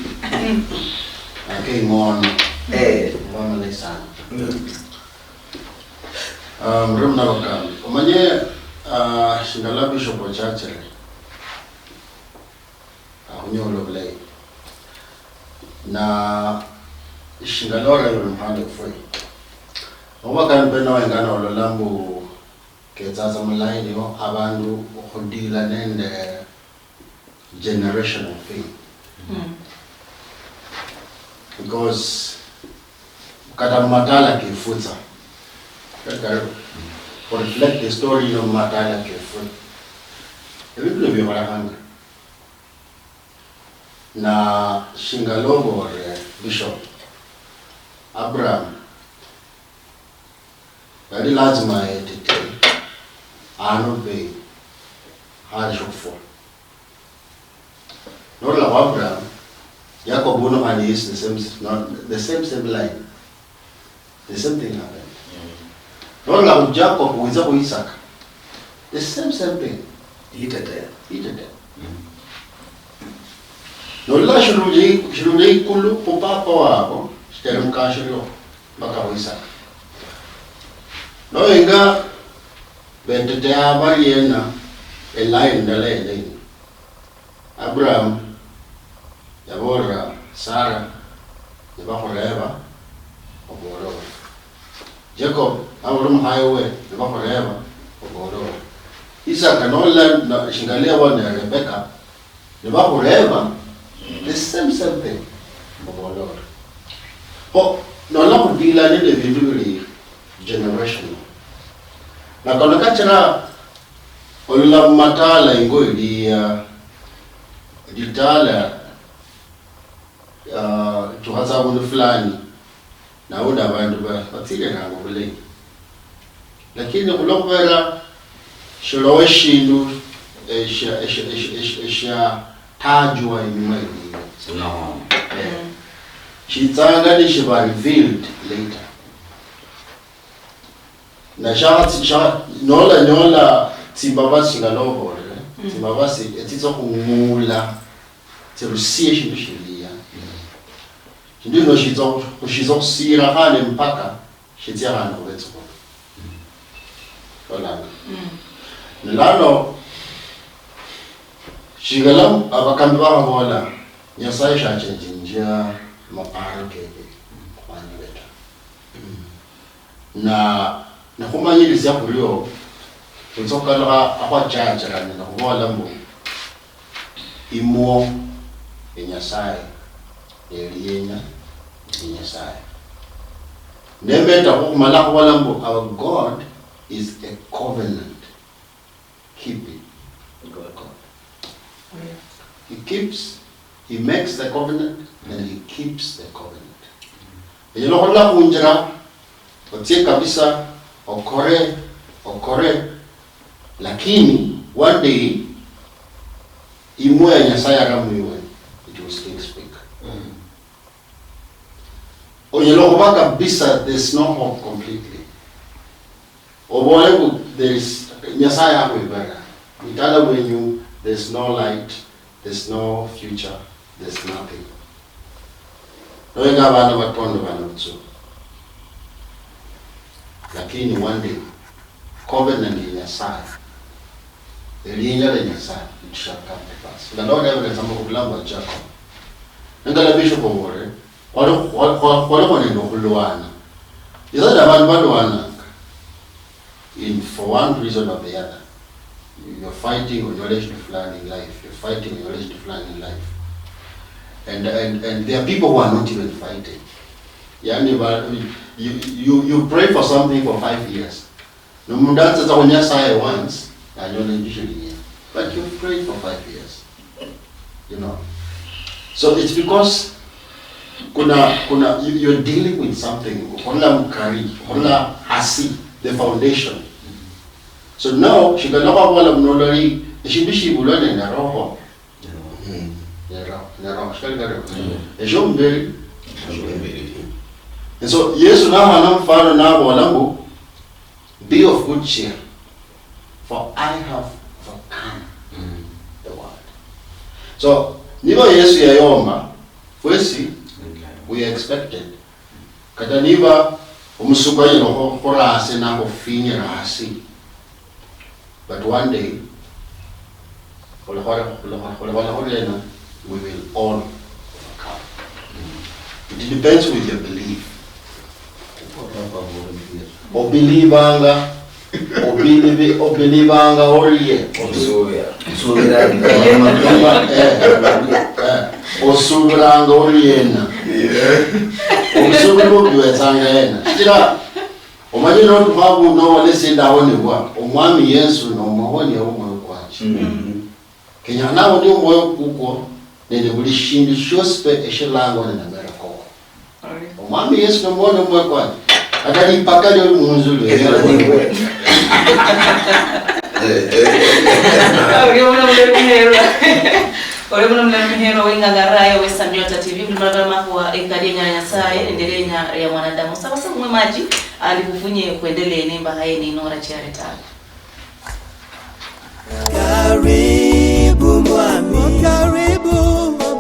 Ake ing'ono. Eh. Mabakana malayi sana. Ah, murimu nabakambi. Omanye, ah, shingala Bishop Ochachire, akhunyola obulayi. Na shingala oreba mukhana efwe. Obakani bene wengana olola mbu ketsatsa mulaini yo abandu okhudila nende generational thing. Mm. Because kata mumatala kefutsa, kata for reflect the story ino mumatala kefwe, ebindu bino bikholekhanga. Na shinga lobore Bishop Abraham, yali lazima yetete ano be hali shokufwa. Norula kwa Abraham, Jacob uno khandi is the same, not the same, same line. The same thing happened. Norula khu Jacob witsa khu Isaac, the same, same thing. Yitetea. Yitetea. Nolola shirunje, shirunje ikulu khu papa wabo, shiteremuka shirio mpaka khu Isaka. Noenga betetea bali ena, eline ndala ene ino. Abraham yabolera Sara, nibakhureba, oboole ori. Jacob, naboli omukhaye we, nibakhureba, oboole ori. Isaka nolola na-, shinga Leah ne Rebecca, nibakhureba, the same, same thing, oboole ori. Kho, nolola khudila nende ebindu bili generational. Nakano kachira olola mumatala ingo ili, uh, litala, uh, tukhatsa abundu fulani, naundi abandu ba-, batsiriranga obulayi. Lakini khulwa khubera shiloho eshindu esha, esha, esha, esha, eshatajwa inyuma iliyo. No. Eh. Shitsanga nishiba revealed later. Na sha-, sha-, nola nyola tsimbabasi nga nobolere, tsimbabasi etsitsa khung'ula, tsirusie eshindu shiliya. Shindu shino shitsa khu-, khushitsa khusiira khale mpaka shitsia khandi khubetsukhulu. Olanga. Mm. Nilano, shingala abakambi bakhabola, Nyasaye shachenjinjia maparo keke khwanyole ta. Na nikhumanyirisia khurio, khwitsa khukalukha akhwachachirane nikhubola mbu, imwo ya Nyasaye, nelienya ya Nyasaye. Nemeta khumala khubola mbu, our God is a covenant keeping God. He keeps, he makes the covenant and he keeps the covenant. Onyala khurula khunjira, otsie kabisa, okore, okore, lakini one day, imwoyo ya Nyasaye ara mwiwe, it will still speak. Mm. Onyala khuba kabisa, there's no hope completely. Obole mbu, there is, Nyasaye akhwibera. Itala wenyu, there's no light, there's no future, there's nothing. Noenga abana batondo bano butsu. Lakini one day, covenant ya Nyasaye Elinya lia Nyasaye, it shall come to pass. Nga ndola evidence ama khubulamu bwa Jacob. Nengala Bishop Owore, khwali, khwa-, khwa-, khwalikho nende okhulwana. Isaidi abandu balwananga. In, for one reason or the other. You're fighting onyole shindu fulani in life. You're fighting onyole shindu fulani in life. And, and, and there are people who are not even fighting. Yani, ba-, you, you, you pray for something for five years. Nomundu atsatsa khu Nyasaye once, nanyola injishili yene. But you prayed for five years. You know. So it's because kuna, kuna, you, you're dealing with something. Khurula mukari, khurula hasi, the foundation. So now, shikala khwabola muno lwali, eshindu shibulwa nende roho, Mm. Ne roho, ne roho, shikali kali. Mm. Esho mubiri. Esho mubiri. And so, Yesu nahana mfano nabola mbu, "Be of good cheer, for I have overcome Mm. the world." So, niba Yesu yayomba, fwesi, Mm. we are expected. Kata niba omusuka yino kho-, khurase nakhufinyira hasi. But one day, khulekhola, khulekhola, khulekhola khuriena, we will all overcome. It depends with your belief. Obelievanga, obelieve-, obelievanga orie. Osuubira. Osuubira. Eh, eh, osubiranga oriena. Yeah. Obusuubiri bwo biwetsanga ena. Sichira, omanye notukha abuno wala esindi awonebwa, Omwami Yesu nomuhonia womwoyo kwanje. Mm. Kenyanga nawonie omwoyo kukwo nende buli shindu shiosi pe eshilangwa nende amera koko. Amen. Omwami Yesu nomuhonia womwoyo kwanje. Kata lipaka lioli munzu lwe. Orio muno mulero muhero. Orio muno mulero muhero wengangaraye wesa Nyota T V, buli mara makhuwa ekali enyala Nyasaye, nende lenya ya mwanadamu. Sawa sawa mwe maji, ali kufunye kuendelee nemba haye ni nora chiare tawe. Karibu mwami. Karibu.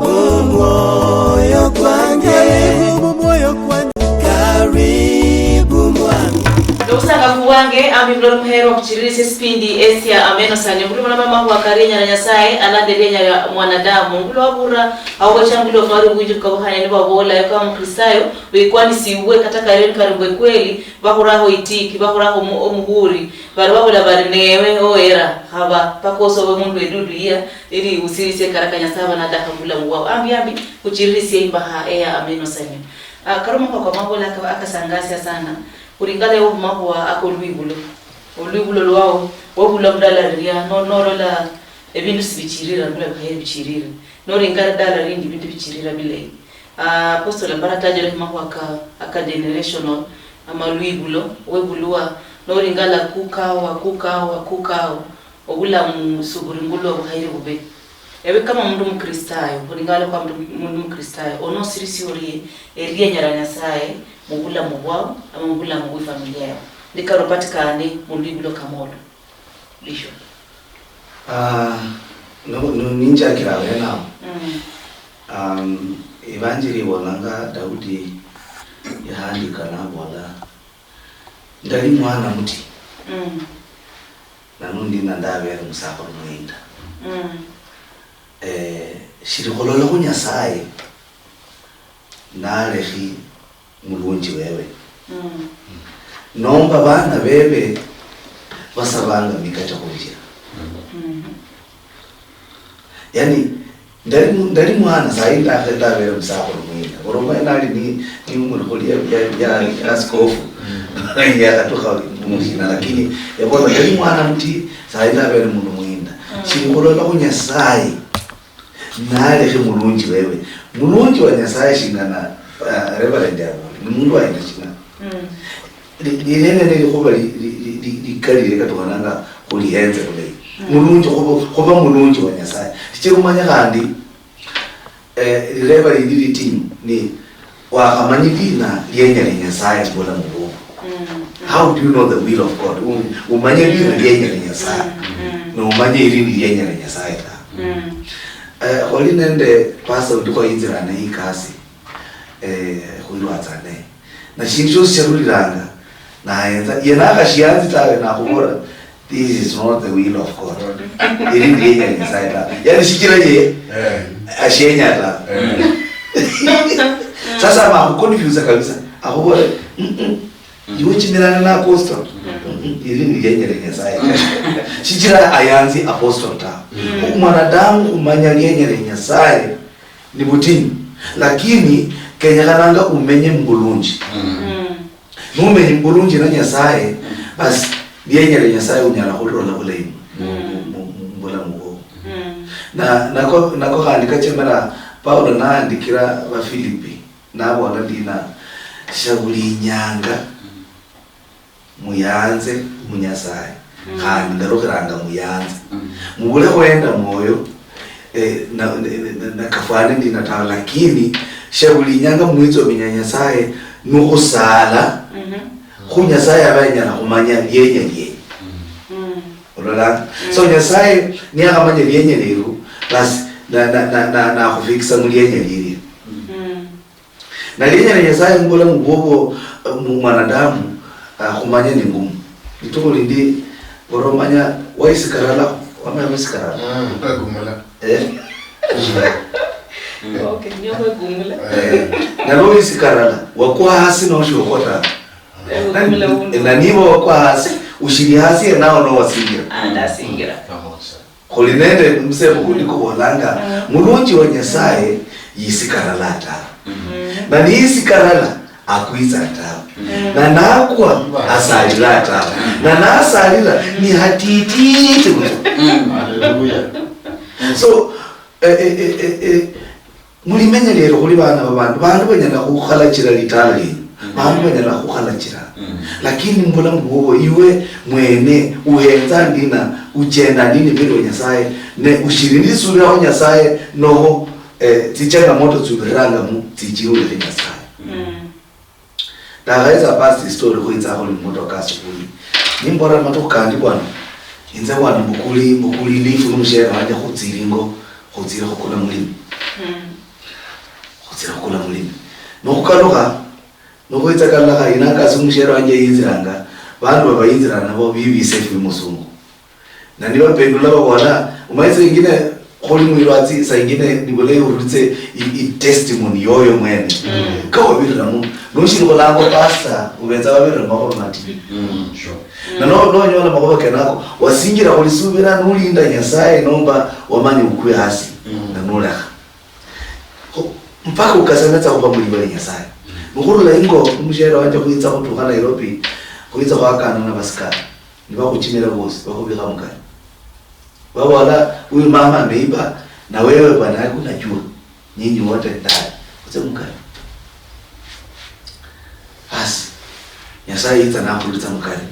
Mumwoyo kwange. Karibu mumwoyo kwange. Karibu mwami. Nobusangafu bwange, ambi mulolo muhero kuchiririsya esipindi esya Ameno Sanyu. Khulumana mama khwakari enyala Nyasaye, alande lienya ya mwanadamu. Ngulu wabura, awo bachangulo kwari ubwinji kukabukhane nibabola, yoka mukristayo, bekwanisibwe, kata kari kari mbwe kweli, bakhuraho itiki, bakhuraho omu-, omuhuri, bari babula bari newe ohera, khaba, paka osobe mundu wedudu iya, ili usirisie karaka Nyasaye aba nadakha mubulamu bwao. Ambi, ambi, khuchiririsie imbaha eya Ameno Sanyu. Ah, karo makhuwa kwa mabola aka-, akasangasia sana, khulingana yo makhuwa ako lwibulo. Olwibulo lwao, wabula mudala liria, no-, nolola ebindu sibichirira, nolabikha ebichirire. Nolinga lidala lindi bindu bichirira bilayi. Ah, Apostle Ambara tajere makhuwa ka, aka generational, ama lwibulo, webulwa, nolinga la kukawa, kukawa, kukawa, obulamu suburi ngulwa obukhayire bube. Ewe kama omundu mukristayo, khulingana kwa mundu, mundu mukristayo, onosirisia orie, erienya lia Nyasaye mubulamu bwao, ama mubulamu bwe familia yao. Nikaro patikane mulwibulo kama olo. Bishop. Ah, no, no, ninjachira abene awo. Mm. Um, Evanjili ibolanga Daudi yahandika nabola, "Ndali mwana muti, mm, nanundi nandabere musakhulu mwinda." Mm. Eh, shili khulola khu Nyasaye, nalekhi mulunji wewe. Mm. Nomba bana bebe basabanga mika cha khunjira. Mm. Yani, ndali mu-, ndali mwana, sayi ndakhe ndabere musakhulu mwina. Oroma nali ni, ni umuli khuli ya, ya, ya, ya askofu. Mm. Yakhatukha mushina, lakini yabola, "Ndali mwana muti, sayi ndabere mundu mwinda." Mm. Shili khulola khu Nyasaye. Nalekhe mulunji wewe. Mulunji wa Nyasaye shingana, ah, Reverend Abuli. Ni mundu wa aina shina? Mm. Li-, lilene ni likhuba li-, li-, li-, li-, likali likatukhananga khulihenze bulayi. Mm. Mulunji khuba, khuba mulunji wa Nyasaye. Sichira umanye khandi, eh, lireba lindi litinyu ni, wakhamanya lina lienya lia Nyasaye mubulamu bubwo. Mm, mm. How do you know the will of God? U-, umanye lina lienya lia Nyasaye. Mm, mm. Nomanye ilindi lienya lia Nyasaye ta. Mm. Eh, khwali nende pastor undi khwayinzirana ikasi, eh, khwilwatsane. Na shindu shosi sharuliranga, nayenza. Ye nakhashianzi tawe, nakhubola, This is not the will of God. Ili ndi yenya Nyasaye ta. Yani shichira ye, eh, ashenya ta. Eh. Sasa ama kuconfuse kabisa. Akubole, mm, mm. Iwe chimirana na apostle. Mm, mm. Ili ndi yenyere Nyasaye. Shichira ayanzi apostle ta. Mm. Mwanadamu kumanya yenyere Nyasaye ni butinyu. Lakini kenyekhananga umenye mbulunji. Mm. Numenyi mbulunji na Nyasaye, basi, lienyere Nyasaye unyala khulola bulayi mu, mu, mu, mu, mu bulamu bwobo. Na, nako, nako khandi kachemera Paulo naandikira Bafilipi, nabola ndina, shabuli inyanga muyanze mu Nyasaye, khandi ngalukhiranga muyanze. Mubule khwenda mwoyo, eh, na, na, na, na kafwane ndina tawe, lakini shabuli inyanga mwitsominya Nyasaye nukhusala, khu Nyasaye aba anyala khumanya lienya lienyu. Olola? So Nyasaye niyakhamanya lienya lieru, basi, na, na, na, na, nakhufikisa mu lienya lilie. Na lienya lia Nyasaye mubulamu bwobwo, eh, mu mwanadamu, ah, khumanya ni ngumu. Litukhu lindi, oromanya waisikarala, wamanya waisikarala. Mm, kwegumula. Eh? Okay, niyo kwegumula. Eh, nalwo waisikarala, wakwa hasi noshokota. Kwegumula uno. Na niba wakwa hasi, ushiri hasi enao nowasingira. Ah, ndasingira. Khuli nende musemo kundi kubolanga, mulunji wa Nyasaye yisikarala tawe. Na niyisikarala, akwitsa tawe. Na nakwa, asalila tawe. Na nasalila, ni hatititi butswa. Hallelujah. So, eh, eh, eh, eh, eh, Mulimenya liero khuli bana ba bandu, bandu banyala khukhalachira litala lienyu, bandu banyala khukhalachira. Lakini mubulamu bwobo iwe mwene uhenza ndina, uchenda ndina imberi wa Nyasaye, ne ushiri nisubiraho Nyasaye, noho, eh, tsichangamoto tsiubirirangamo tsichirulikhe Nyasaye. Ndakhayetsa past story khwitsa khuli mumotoka asubuhi. Nimbola matukhu kandi bwana, inze bwana mbukuli, mbukuli lifu nu mushere wanje khutsili ingo, khutsile khukula mulimi. Khutsile khukula mulimi. Nokhukalukha, nokhwitsa kalakha, inakasi mushere wanje yinzilanga, bandu babayinzila nabo bibi safe musungu. Na nibapendula babola, umanye saa ingine khuli mwilwatsi, saa ingine nibulayi urulitse i, i testimony yoyo mwene. Kawabirira muno. Noshiri khulangwa pastor, ubetsa wabirira makhuwa mati. Na no, nonyola makhuwa kenako, wasinjira khulisubira nulinda Nyasaye nomba wamanya ukwe hasi, na nolekha. Kho, mpaka ukasanatsa khuba mulibali Nyasaye. Nukhurula ingo, numushere wanje khwitsa khutukha Nairobi, khwitsa khwakana na basikari. Nibakhuchimira bosi, bakhubikha mukari. Babola, "Huyu mama ameiba, na wewe bwana yako unajua. Nyinyi wote ndani. Khutse mukari." Basi, Nyasaye yitsa nakhurulitsa mukari.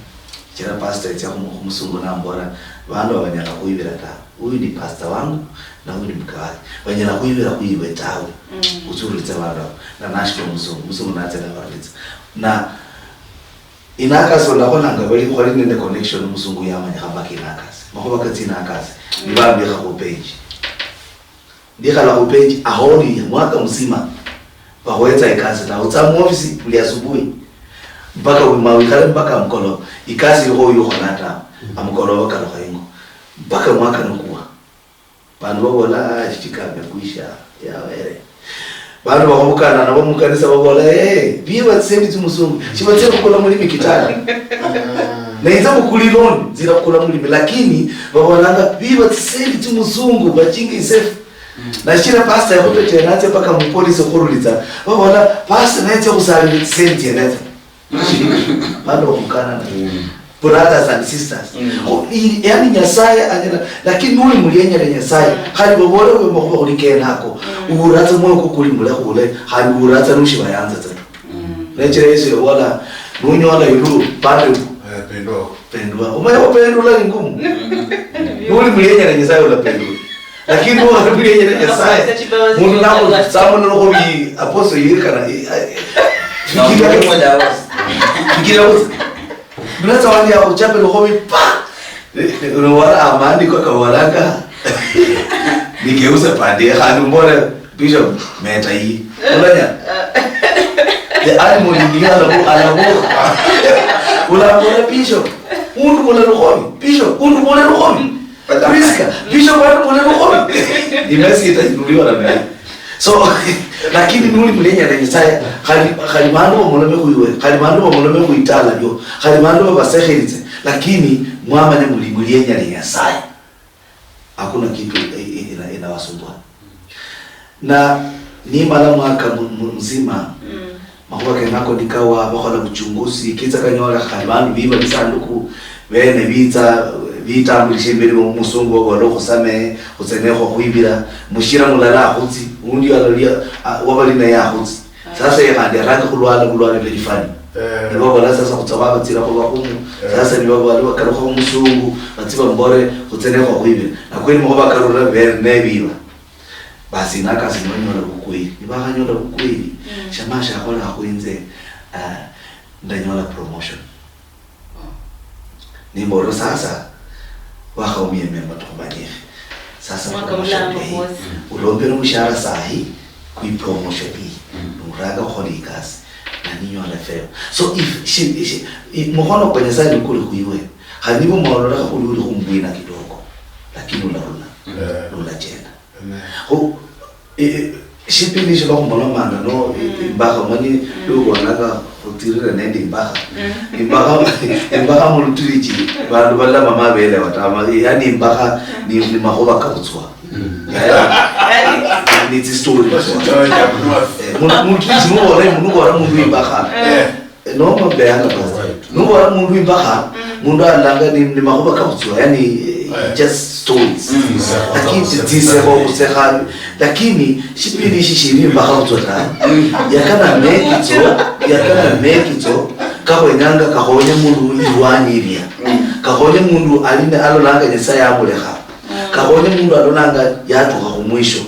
Chira pastor yitsia khumu-, khumusungu nambola, "Bandu aba banyala khwibira ta. Huyu ni pastor wangu, na huyu ni mke wake. Banyala khwibira khuiwe tawe. Utsurulitse bandu aba." Na nashita omusungu, omusungu natsia nabarulitsa. Na inakasi olakholanga bali khwali nende connection, omusungu yamanyikha mpaka inakasi. Makhuwa katsi inakasi. Nibambikha khu page. Ndikhala khu page, aholi mwaka mzima. Bakhwetsa ikasi ta. Utsa mu office buli asubuhi. Mpaka wima wikhale mpaka amukoloba. Ikasi ilikho uyu ukhola ta. Amukoloba kalukha ingo. Mpaka mwaka nikuwa. Bandu babola, "Ah, shichika amekwisha, yawere." Bandu bakhubukana nabo mukanisa babola, "Eh, biba tsisendi tsimusungu, shibatsia khukula mulimi kitala." Na inze mukuli loan, nzira khukula mulimi, lakini babolanga, "Biba tsisendi tsimusungu, bachinga isafe." Na shichira pastor yakhutetea natsia mpaka mupolisi okhurulitsa, babola, "Pastor netsia khusalira tsisendi tsienetsa." Bado okhukana na brothers and sisters. Kho, i-, yani Nyasaye anyala, lakini nuli mulienya lya Nyasaye, khali babole obe makhuba khuli kenako, uhuratsa mwoyo kukuli mulekhule, khandi uhuratsa nushibayanza tsa. Nechira Yesu yabola, "Nunyola ilu, pande mbu." Eh, pendua. Pendua. Umanye khupendula ni ngumu. Nuli mulienya lya Nyasaye ulapendula. Lakini nukhali mulienya lya Nyasaye, mundu nakhutsamunulakho bi apostle yirikana, i-, i-, fikiria busa. Fikiria busa. Mnatsa wandi yakhuchapilakho bi pa. Uno wala amaandiko kabolanga. Nigeuza pande, khandi mbole, "Bishop, meta iyi." Olanya? The animal in you alabu-, alabu-, ulambole, "Bishop, Mundu mula lukhomi, Bishop, mundu mula lukhomi. Prisca, Bishop, mundu mula lukhomi. Imesi itanuliwa na mimi. So, lakini nuli mulienya lya Nyasaye, khali, khali bandu bamulome khwiwe, khali bandu bamulome khwitala lyo, khali bandu babasekheritse, lakini mwamanya muli mulienya lya Nyasaye. Hakuna kitu, eh, eh, ina-, inawasumbua. Na nimala mwaka mu-, mu-, mzima, makhuwa kenako nikawa, bakhola buchunguzi, kitsa kanyola khali bandu biba lisanduku, bene bitsa, bitambulisha imberi wo musungu, babola, "Okhusamehe, khutse nekho khwibira, mushira mulala akhutsi, undi alali, a-, wabali naye akhutsi." Sasa ye khandi aranga khulwala bulwale very funny. Eh. Nibabola sasa khutsa khwabatsira khubakhumu. Eh. Sasa nibabola bakalukha khumusungu, batsi bambore, "Khutse nekho khwibira." Na kweli makhuwa karura bene nebiba. Basi nakasi nibanyola bukweli. Nibakhanyola bukweli, shama shakhola khwinze, ah, ndanyola promotion. Nimbola sasa, wakhaumia emia matukhu manyikhi. Sasa mwaka promotion mulamba kwosi. Ulombere omushahara sahi, kwi promotion iyi. Nuranga khukhola ikasi, na ninyola feo. So if, shi, shi, i-, mukhono kwa Nyasaye nikuli khwiwe, khali niba omwololekha khuli uli khumbwina kidogo, lakini ularula, ulachenda. Amen. Khu, eh, eh, shipindi shio bakhumolomanga no, eh, imbakha, mani, lubonanga khutirire nende imbakha. Imbakha, imbakha mulutirichi, bandu balala mama belewa ta, ma-, yani imbakha ni, ni makhuwa kabutswa. Yani, ni tsi story butswa. Eh, mul-, mulutirichi nubola, nubola mundu imbakha. Eh, no, no, beyanga basi. Nubola mundu imbakha, mundu alanga ni, ni makhuwa kabutswa, yani, eh, just stories. Lakini tsisebo kusekha, lakini shipindi ishi shili imbakha butswa ta. Yakana mekitso, yakana mekitso, kakhwenyanga kakhonye mundu ilwanyi ilia. Kakhonye mundu ali ne, alolanga Nyasaye amulekha. Kakhonye mundu alolanga yatukha khumwisho.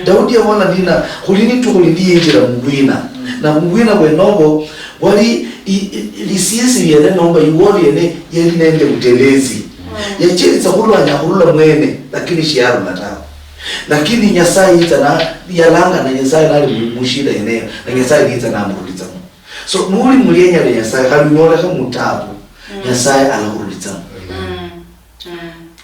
Daudi yabola nina, khuli nitukhu lindi yinjira mubwina. Na mubwina bwenobo, Wali i-, i-, lisiesi liene nomba iwoli yene yali nende butelezi. Yachiritsa khulwanya khurula mwene, lakini shiyarula tawe. Lakini Nyasaye yitsa na, yalanga na Nyasaye nali mu, mushida yeneyo, na Nyasaye niyitsa namurulitsamo. So, nuli mulienya lia Nyasaye, khali unyolekhe mutabu, Nyasaye alakhurulitsamo.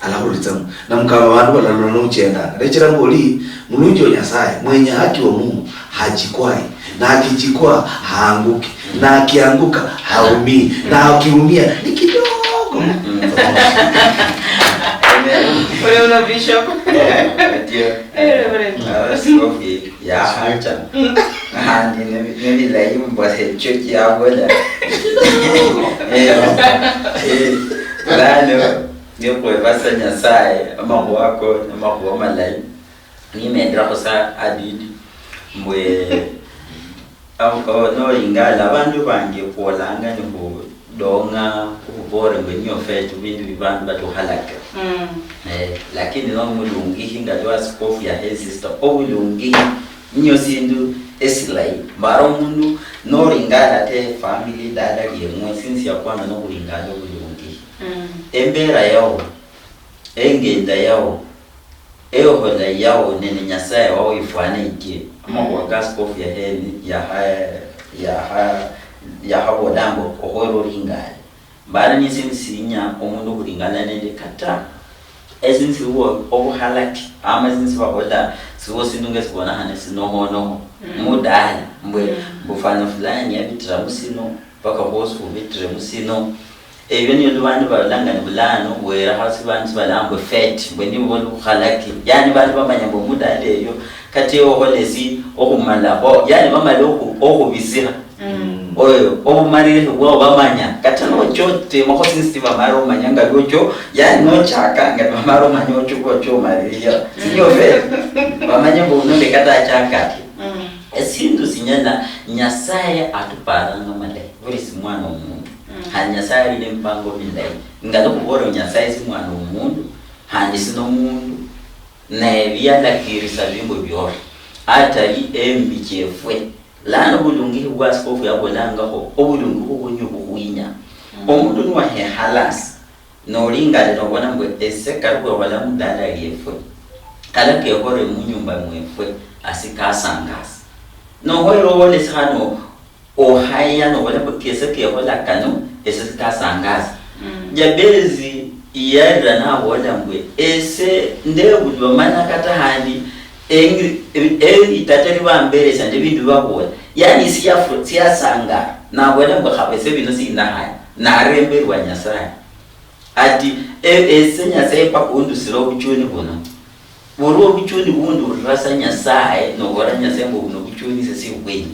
Alakhurulitsamo. Na mukaba bandu balala nochenda. Nechira ngoli, mulunji wa Nyasaye, mwenye haki wa Mungu, hajikwai. Na akijikwaa, haanguki. Na akianguka, haumii. Na akiumia, ni kidogo. Amen. Ule una bishop. Eh, ndio. Eh, Reverend. Ah, askofu yahacha. Handi nebi-, nebilayi mbwa ekyo kyabola. Eh, eh, lano, nikhwebasa Nyasaye, amakhuwa ako, amakhuwa malayi. Nimendirakho sa adidi, mbwe, Ab-, oh, nolingala, abandu bangi khwolanga nikhudong'a, khubore mbu niyo fete, bindu bi bandu batukhalaka. Eh, lakini no mulungihi nga lwa askofu yahe sister, obulungihi niyo sindu esilayi. Mbara omundu nolingala te family dala liemwe, sindu sia kwanza nokhulingala obulungihi. Embera yao, engenda yao, eyohola yao nende Nyasaye wao ifwana itie. Amakhuwa ka askofu yaheni, yaha-, yaha-, yahabola mbu okhwera olingale. Mbara ni sindu sinya omundu okhulingana nende kata esindu siliwo obuhalaki, ama sindu sibabola siliwo sindu nga sibonakhane sinohonoho. Mudala, mbwe, mbu fwana fulani yabitira musino, paka khwosi khubitire musino. Ebyo nibyo bandu balolanga ni bulano bwera hasi, bandu sibalanga mbu fete, mbwe nibo ni bukhalaki. Yani bandu bamanya mbu mudala eyo, kata ewe okhola esi okhumalakho, yani bamala okhu-, okhubisiha. Oyo, obumalirihi bwao bamanya. Kata nocha otemakho sindu sibamala omanya nga lwocho, yani nochaka nga bamala omanya ocho, ocho omaliriha. Sindio fete? Bamanye mbu uno nde kata achaka ati. Esindu sinyala, Nyasaye atuparanga malayi, buli si mwana omundu. Khandi Nyasaye ali nemipango milayi. Nga nikhubola Nyasaye si mwana omundu, khandi si nomundu, naye biyalakirisa bimbo biori, atali embi chiefwe. Lano obulungihi bwa askofu yabolangakho, obulungihi bunyu bukhwinya. Omundu niwahehalasi, nolingale nobona mbu ese kali khwekhola mudala liefwe, kala kekhole munyumba mwefwe, asi kasangasa. Nohoyera obolesi hano, ohaya nobola mbu kese kekhola kano, ese sikasangasa. Jabezi yarira naboola mbwe, "Ese ndebulwa mana kata handi engi-, e-, e-, itata libamberesia ndi bindu bibabola. Yani siyafu-, siyasangala." Naboola mbwe, "Khaba ese bino sindahaya." Naremberwa Nyasaye. Ati, "E-, ese Nyasaye paka undusire obuchuni buno." Bulwo obuchuni bundi urira sa Nyasaye, nobola Nyasaye mbu buno obuchuni ise sibubwenya.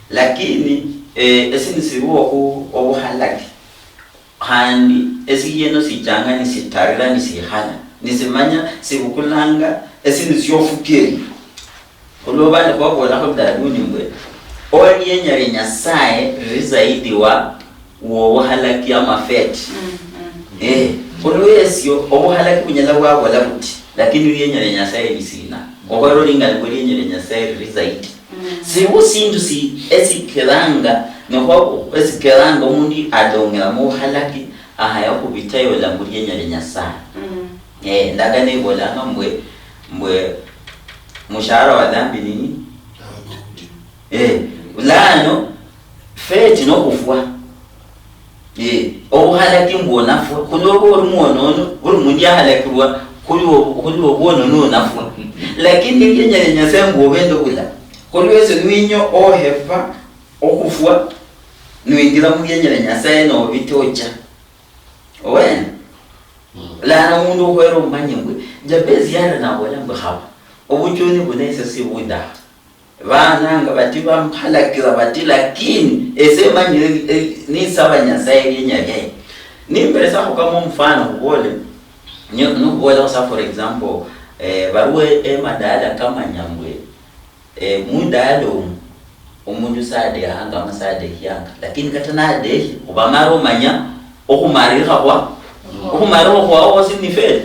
Lakini, eh, ese nisiriwo obu-, obuhalaki. Khandi esihieno sichanga nisitarira nisikhala, nisimanya sibukulanga esindu siofukieri. Khulwo bali khwabolakho daluni mbwe, olienya lia Nyasaye lili zaidi wa, wobuhalaki amafeti. Mm, mm. Eh, khulwesio obuhalaki bunyala bwabola buti, lakini lienya lia Nyasaye ni sina? Okhwera olingana mbwe lienya lia Nyasaye lili zaidi. Mm. Sibu sindu si esikiranga, nokhwa esikeranga omundu adong'era mubukhalaki, ahaya khubita yola mulienya lia Nyasaye. Mm. Eh, ndagano ibolanga mbwe, mbwe mushahara wa dhambi nini? Eh, bulano feti nokhufwa. Eh, obukhalaki mbwo onafwa, khulwoba oli mwonono, buli mundu yakhalakirwa khulwo-, khulwo obwonono onafwa. Lakini lienya lia Nyasaye mbwo obe nende obulamu. Khulwesio niwinyo ohepa okhufwa, niwingira mulienya lia Nyasaye nobitocha. Owene? Mm. Lano omundu okhwera omanye mbwe, Jabezi yara nabola mbwe, "Khaba, obuchuni buno ese sibundaha." Bananga bati, bamhalakira bati, lakini ese manyire, eh, nisaba Nyasaye lienya liaye. Nimberesakho kama omufano khubole, nyo-, nikhubolekho sa, for example, eh, baliwo emadala kamanya mbwe, eh, mudala omu, omundu sadehanga ama sadekhianga, lakini kata nadekhi, khuba mara omanya okhumarikha khwa, mm, okhumarikha khwao khwosi ni feti.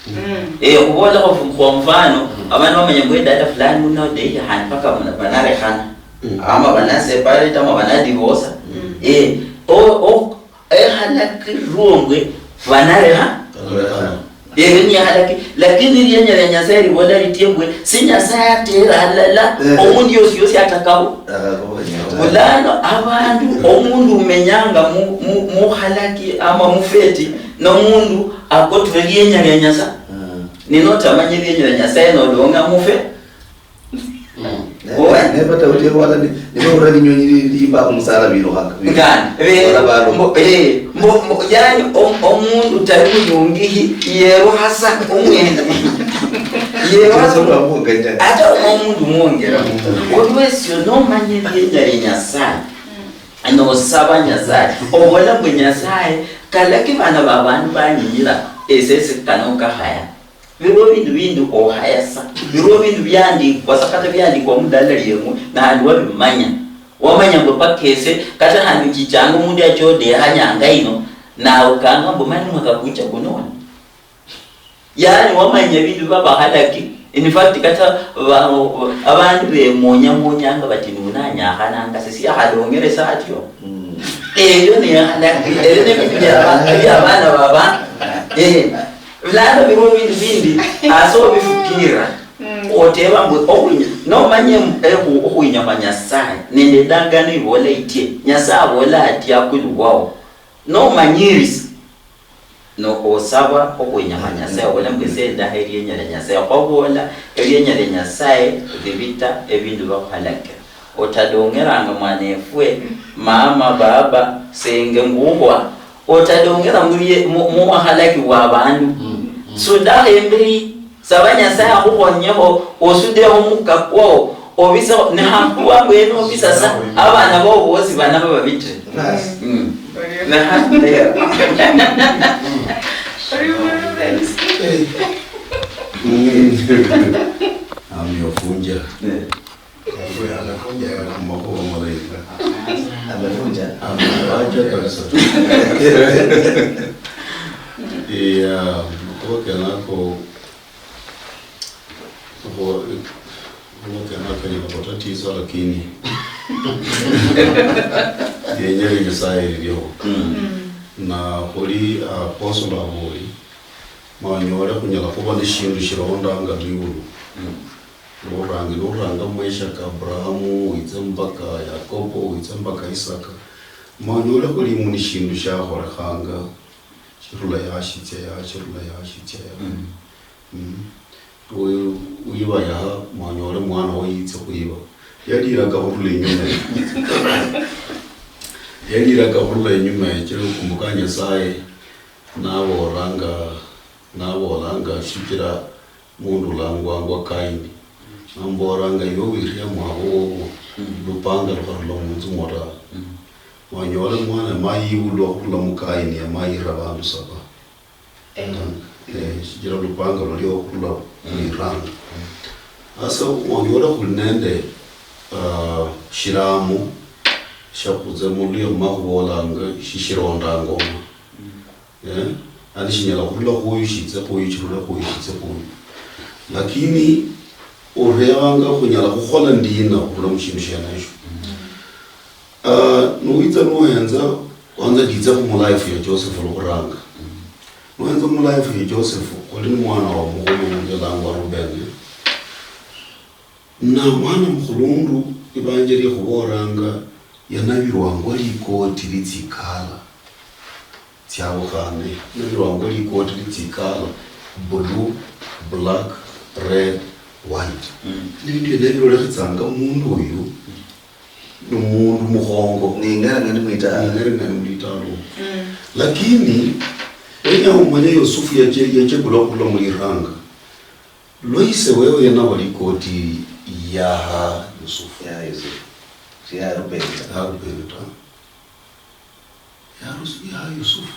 Mm. Eh, khubolekho fu-, kwa mfano, mm, abandu bamanya mbu edala fulani muno odeiya khandi paka bana-, banarekhana. Mm. Ama banaseparate, ama banadivorce. Mm. Eh, o-, o-, ekhalakirwe mbwe banarekha. Banarekhana. Eyo ni ekhalaki-, lakini lienya lia Nyasaye libola litie mbwe, si Nyasaye atera alala, eh, omundu yosi yosi atakao. Atakao, yeah. Bulano abandu, omundu umenyanga mu, mu, mukhalaki ama mufeti, nomundu akotwe lienya lia Nyasaye. Mm. Ninotamanya lienya lia Nyasaye nodonga mufe. Mm. Owe. Ne, ne bata uti wala ni, ni bawura linyonyi li, li ba kumusala bino haka. Ngani, eh, wala balo. Mbo, eh, mbo, mbo, yani, om-, omundu tari muyungihi, yeruhasa omwene. Yeruhasa. Ata omundu mwongera. Mm. Olwesio nomanya lienya lia Nyasaye. Nosaba Nyasaye, obola mbu, "Nyasaye, kalaki bana ba bandu banyinyira, ese sikano kakhaya." Biriwo bindu bindi okhaya sa. Biriwo bindu biandikwa sa, kata biandikwa mudala lieng'we, nandi wabimanya. Wamanya mbu paka ese, kata khandi uchichanga omundu yachodeha nyanga ino, nawe kanga mbu mani mwaka kucha kuno. Yani wamanya bindu baba halaki. In fact, kata ba-, abandu bemonya monyanga bati nunanyakhananga, sisi yakhalongere sa atyo. Mm. Eyo ni halaki. Eyo ni bindu bya ba-, bya bana baba. Eh. Lano biriwo bindu bindi, asa obifikira. Mm. Oteba mbu, okwinya-, nomanye, eh, khu-, okhwinyama Nyasaye, nende endagano ibola itie, Nyasaye abola ati akulu wao. Nomanyirisa. No osaba okhwinyama Nyasaye, obola mbu, "Ese ndaha elienya lia Nyasaye." Khwabola elienya lia Nyasaye libita ebindu bakhuhalakira. Otadong'eranga mwanefwe, mama, baba, senge, ngukhwa, otadong'era mulie-, mu, mu wahalaki bwa abandu. Mm, mm. Sudaho emberi, saba Nyasaye akhukhonyekho, osudeho omukka kwao, obiseho, ne hangu wabwene obisa sa, abana bao bosi banaba babitire. Basi. Mm. Orio. Naha, lero. Orio muno, friends. Ami ofunja. Eh. Ofunja ya kumakhuwa malaika. Amefunja? Amefunja kabisa. Yeah, makhuwa kenako. Obo, obo kena kanyala khutatisa, lakini lienya lia Nyasaye liliho. Mm. Na khuli apostle aboli, ma onyole khunyala khuba neshindu shilondanga liulu. Mm. Norangi-, noranga maisha ka Abrahamu, witse mpaka Yakobo, witse mpaka Isaka. Ma onyole khuli muni shindu shakholekhanga. Shirula yaha shitsia yaha, shirula yaha shitsia yaha. Mm. Mm. Wi-, wiba yaha, mwanyole mwana wo yitse khwiba. Yaliraga khurula inyuma eyo. Yaliraga khurula inyuma eyo, chira okumbuka Nyasaye nabolanga, nabolanga, shichira mundu ulangwangwa Kaini. Namubolanga, iwe wiria mwabo wowo, lupanga lukharula munzu mwo tawe. Wanyole mwana yama yibulwa khurula mu Kaini, yama yira bandu saba. Eh, shichira lupanga lwali okhurula mwiranga. Sasa wanyole khuli nende, ah, shiramu shia khutse muluya khuma khubolanga shishirondanga omo. Eh, yani shinyala khurula khuyu shitse khuyu, shirule khuyu shitse khuyu. Lakini orebanga khunyala khukhola ndina khurula mushindu shienesho. Ah, nuwitsa nuhenza, kwanza nditsa khu mu life ya Joseph lwokhuranga. Nuhenza mu life ya Joseph, khuli ni mwana wa mukhulu yalangwa Reuben. Na mwana mukhulundu, ibanje likhubolanga, yanabirwangwa likoti litsikala tsiabukhane, yanabirwangwa likoti litsikala, blue, black, red, white. Mm. Ni bindu biene bilolekhetsanga mundu uyu ni mundu mukhongo. Ni ing'ereng'ani mwitalo. Ni ing'ereng'ani mwitalo. Mm. Lakini, wenya umanye Yusufu yache-, yachekula okhurula muliranga. Lwa ise wewe yanaba likoti yaha Yusufu. Ya Yusufu. Ya Rubeni ta. Ya Rubeni ta. Ya Rus-, ya Yusufu.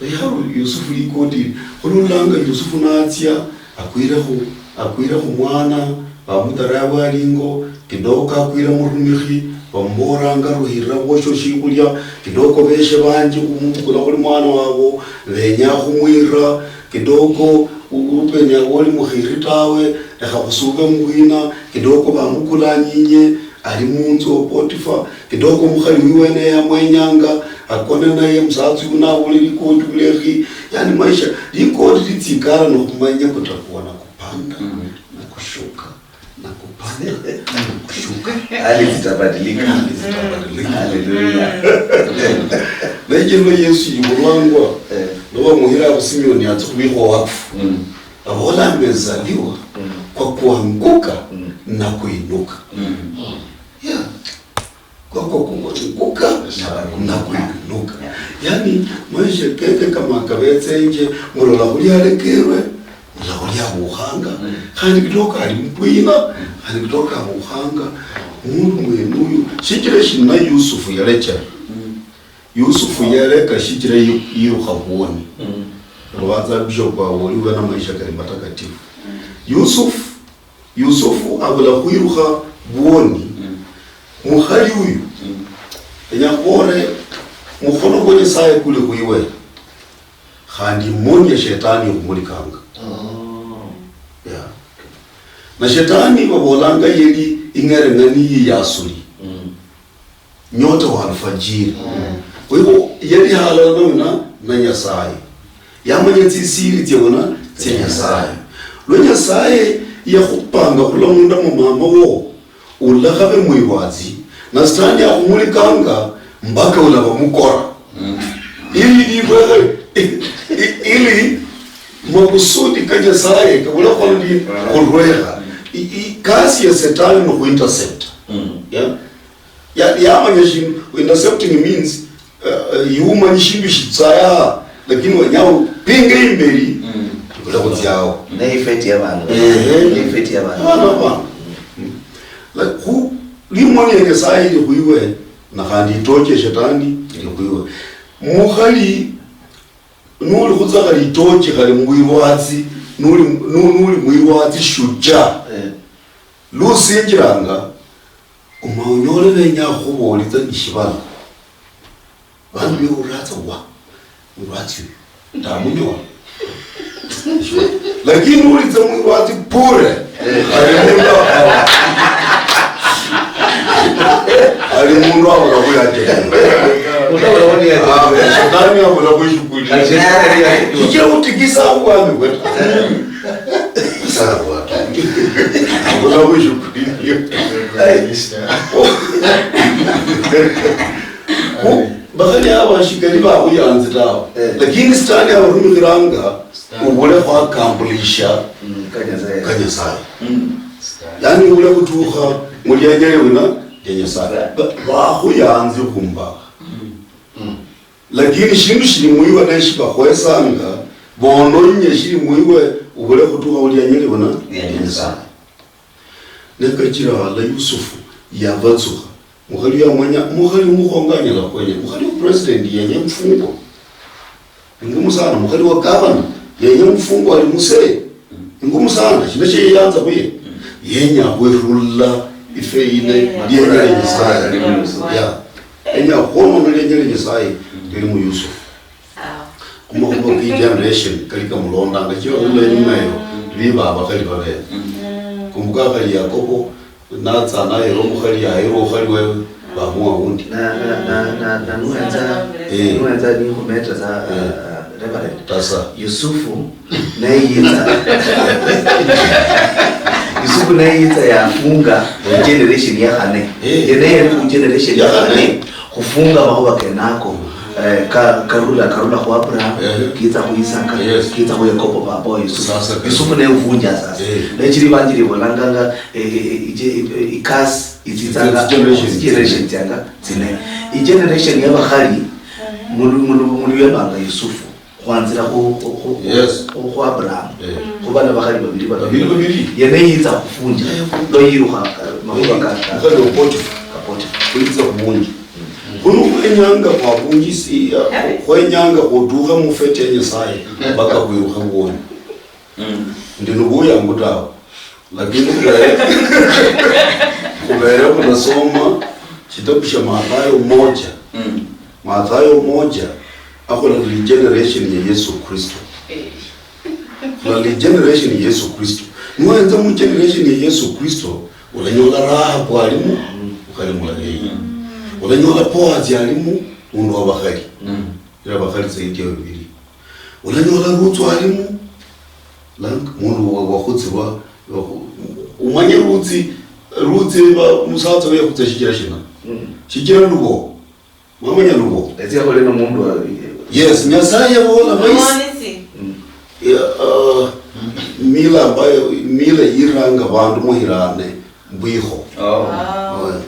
Ya Ru-, Yusufu likoti. Khulolanga Yusufu natsia, akwire khu, akwire khu mwana, bamudharau ali ingo, kidogo akwire murumikhi, bamubolanga ruhirira bwosho shiokhulia, kidogo beshe banje khumubukula khuli mwana wabo, benya khumwira, kidogo u-, Rubeni abo oli mukhiri tawe, lekha khusube mubwina, kidogo bamukulanyinye, ali munzu wa Potifa, kidogo mukhali wiwe naye yamwenyanga, akone naye, musatsa uyu nabule likoti bulekhi. Yani maisha, likoti litsikala nokhumanya kutakuwa na kupanda, mm, na kushuka, na kupanda, na kushuka. Hali zitabadilika. Hali zitabadilika. Haleluya. Naye lwa Yesu yibulwangwa, eh, noba muhira abu Simeoni atsa khubikhwa wakfu. Mm. Abola amezaliwa, mm, kwa kuanguka, mm, na kuinuka. Mm. Yeah. Kwa, kwa kuanguka na kuinuka. Yeah. Yani, maisha keke kama kabetsenje, mulola khuli alekerwe, mulola khuli abukhanga, mm, khandi kidogo ali mubwina, mm, khandi kidogo abukhanga. Mundu mwene uyu, shichira shina Yusufu yalechera. Mm. Yusufu yaleka shichira yi-, yirukha bwoni. Mm. Rubanza Bishop wawe oli ube na maisha kali matakatifu. Mm. Yusufu, Yusufu abula khwirukha bwoni. Mm. Mukhali uyu, mm, enya khubole mukhono kwa Nyasaye kuli khwiwe, khandi imoni ya shetani ikhumulikanga. Oh. Yeah. Na shetani babolanga yeli ing'ereng'ani yi yasuli. Mm. Nyota wa alfajiri. Mm. Kwa hivyo, yali halala nona na Nyasaye. Yamanya tsisiri tsiona tsia Nyasaye. Lwa Nyasaye yakhupanga khula munda mu mama wo, ulakhabe mwirwatsi, na Sitani akhumulikanga mpaka ulaba mukora. Mm. Ili libwehe, ili makusudi ka Nyasaye kabula khwandi khulwekha. I, i, kasi ya Sitani ni khu intercept. Mm. Yeah? Ya, yamanya shindu, intercepting means, uh, uh, yumanyi shindu shitsaya, lakini wenya upinge imberi, mm, ula khutsiao. Ne ifeti ya bandu. Ehe. Ne ifeti ya bandu. Abana bana. Mm. Like, khu, limoni ya Nyasaye ili khwiwe, na khandi itochi ya shetani ili khwiwe. Mukhali, nuli khutsa khali itochi, khali mwirwatsi, nuli, nu-, nuli mwirwatsi shujaa. Eh. Lusinjiranga, Uma onyole benya khubolitsa nishibala. Bandu bewulatsa wa. Mulwatsi uyu. Ndamunyola. Lakini ulitsa mulwatsi pure. Ali mundu akhaba. Ali mundu abula khuyate. Utabula khuyate. Ah, shetani abula khuyate. Shichira utikisa obwami bwe. Sawa. Abula khuyate. Khu, ba-, Sitani aba shikali bahuyanzi tawe. Eh. Lakini Sitani abarumikhiranga Sitani. Ubule khwakambulisha Mm, ka Nyasaye. Ka Nyasaye. Mm. Sitani. Yaani ubule khutukha mu lienya liuna lia Nyasaye. Sitani. Ba- Bahuyanzi khumbaha. Mm. Mm. Lakini shindu shili mwiwe neshibakhwesanga, bononye shili mwiwe ubule khutukha khu lienya liuna lia Nyasaye. Nekachira hala Yusufu yavatsukha, mukhali yamwenya, mukhali umukhongo anyala khwenya, mukhali wa president yenya mfungwa. Ni ngumu sana, mukhali wa gavana yenya mfungwa ali musee. Ni ngumu sana, shina sheyanza khuye? Yenya khwirula ife ine, yeah, lienya lia Nyasaye. Yeah. Yenya khwonona lienya lia Nyasaye, lili mu Yusufu. Sawa. Kumakhuba ki generation kali kamulondanga, chira khurula inyuma eyo, liba abakhali babene. Mm. Kumbuka akhali Yakobo, natsa nayera omukhali, yayera okhali wewe, bamua undi. Na, na, na, na, na nuhenza, eh, nuhenza nikhumeta sa, eh, uh, Reverend. Tasa. Yusufu, naye yitsa. Yusufu naye yitsa yafunga generation ya khane. Eh. Yene yali khu generation ya khane. Khufunga makhuba kenako. Eh, ka-, karula, karula khu Abraham, ehe, kitsa khu Isaka, yes, kitsa khu Yakobo, papa wa Yusufu. Sasa, Yusufu ne uvunja sasa. Eh. Nechiri banjiri bolanganga, eh, eh, eh, ije-, eh, eh, ikasi, itsitsanga, generation, generation tsianga, tsine. I generation ya bakhali, mulu, mulu, mulu yabanga Yusufu. Khwanzira khu, khu, khu, khu, yes, khu, khu Abraham. Eh. Khu bana bakhali babili babili. Babili babili. Yene yitsa khufunja. Eh, lwa yirukha, eh, makhuba ka, ka, mukhali wa Potifa. Ka Potifa. Khwitsa khubunji. Khuno khwenyanga khwabunjisia, khwenyanga khutukha mu fete ya Nyasaye, mpaka khwirukha bwoni. Mm. Ndi nubuyangu tawe. Lakini khubere, khubere khunasoma shitabu sha Mathayo moja. Mm. Mathayo moja, akhulali generation ya Yesu Kristo. Eh. Khulali generation ya Yesu Kristo. Niwahenza mu generation ya Yesu Kristo, ulanyola Rahabu alimu, mukhali mulayi. Mm. Ulanyola Boazi alimu, mundu wa bakhali. Mm. Ila bakhali zaidi ya babili. Ulanyola Rutsi alimu, Lang-, mundu wa-, wakhutsirwa, wakhu-, umanye Rutsi, Rutsi ba-, musatsa uyo yakhutsa shichira shina? Mm. Shichira lubo. Mwamanya lubo? Etsi yakhole no mundu wa- Yes, Nyasaye yabola baisi. Muonisi. Mm. Ya, uh, mila ambayo, mila yiranga bandu muhirane mbwikho. Oh. Wow. Oya.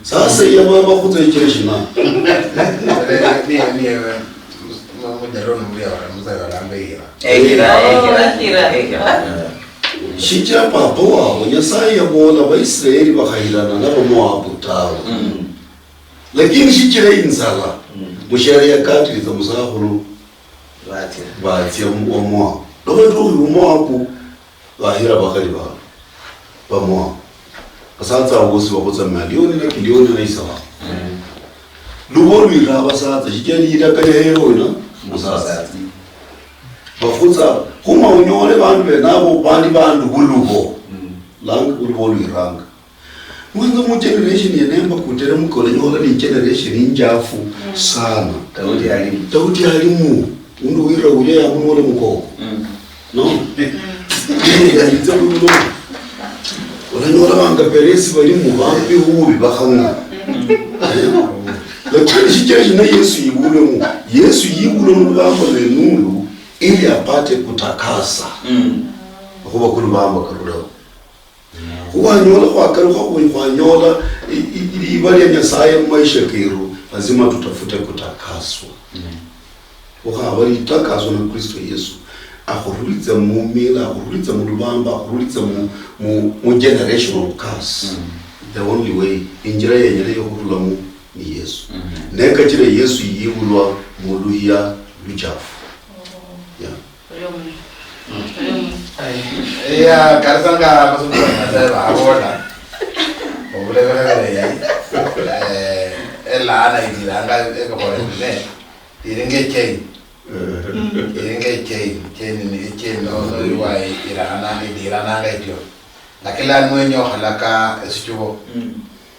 Sasa iya ba-, bakhutsa ichira shina? Niye, niye, niye, mu-, munyalo nomulia wala muzee wala ambe ira. Ehira, ehira, ehira, ehira. Shichira papa wabo Nyasaye yabola Baisraeli bakhayirana nabo Moabu tawe. Mm. Lakini shichira inzala, mm, mushiere yakatiriza musakhulu batsia, batsia mu-, wa Moabu. Lwa batukhi mu Moabu, bahira bakhali ba, ba Moabu. Basatsa abo bosi bakhutsa Malioni na Kilioni na Isawa. Mm. Lubo lwira abasatsa, shichira ni idakanya yero ina musatsa. Bakhutsa, khuma unyole bandu benabo bali bandu bulubo. Mm. Langa bulubo lwiranga. Mwanza mu generation yene mba kuteremuka, olanyola ni generation injafu sana. Daudi alimu. Daudi alimu. Mundu wira ulia yamunyola mukoko. Mm. No? Yalitsa muno. Olanyola banga Peresi balimu bambi hubi bakhamwa. Lakini shichira shina Yesu yibulemo. Yesu yibulemo lubambo lwenulu ili apate kutakasa. Mm. Okhuba kulubambo karulao. Khwanyola khwakalukha khwi-, khwanyola i-, i-, liba lia Nyasaye mumaisha keru, lazima tutafute kutakaswa. Amen. Khukhaba litakaswa na Kristo Yesu, akhurulitsa mumila, akhurulitsa mulubamba, akhurulitsa mu, mu, mu generational curse. Mm. The only way, injira yenyene yokhurulamu ni Yesu. Mm. Nekachira Yesu yibulwa muluya luchafu. Yeah. Orio muno. Orio muno. Ya, kalisa nga abasumba ba Nyasaye babola, obulebekhebele yayi, eh, elaana idiranga ebikhole bine, iringa echain. Iringa echain, chain ni, echain no, no, iwa iraana, idirananga ityo. Lakini lano niwenya okhalaka esichubo, mm,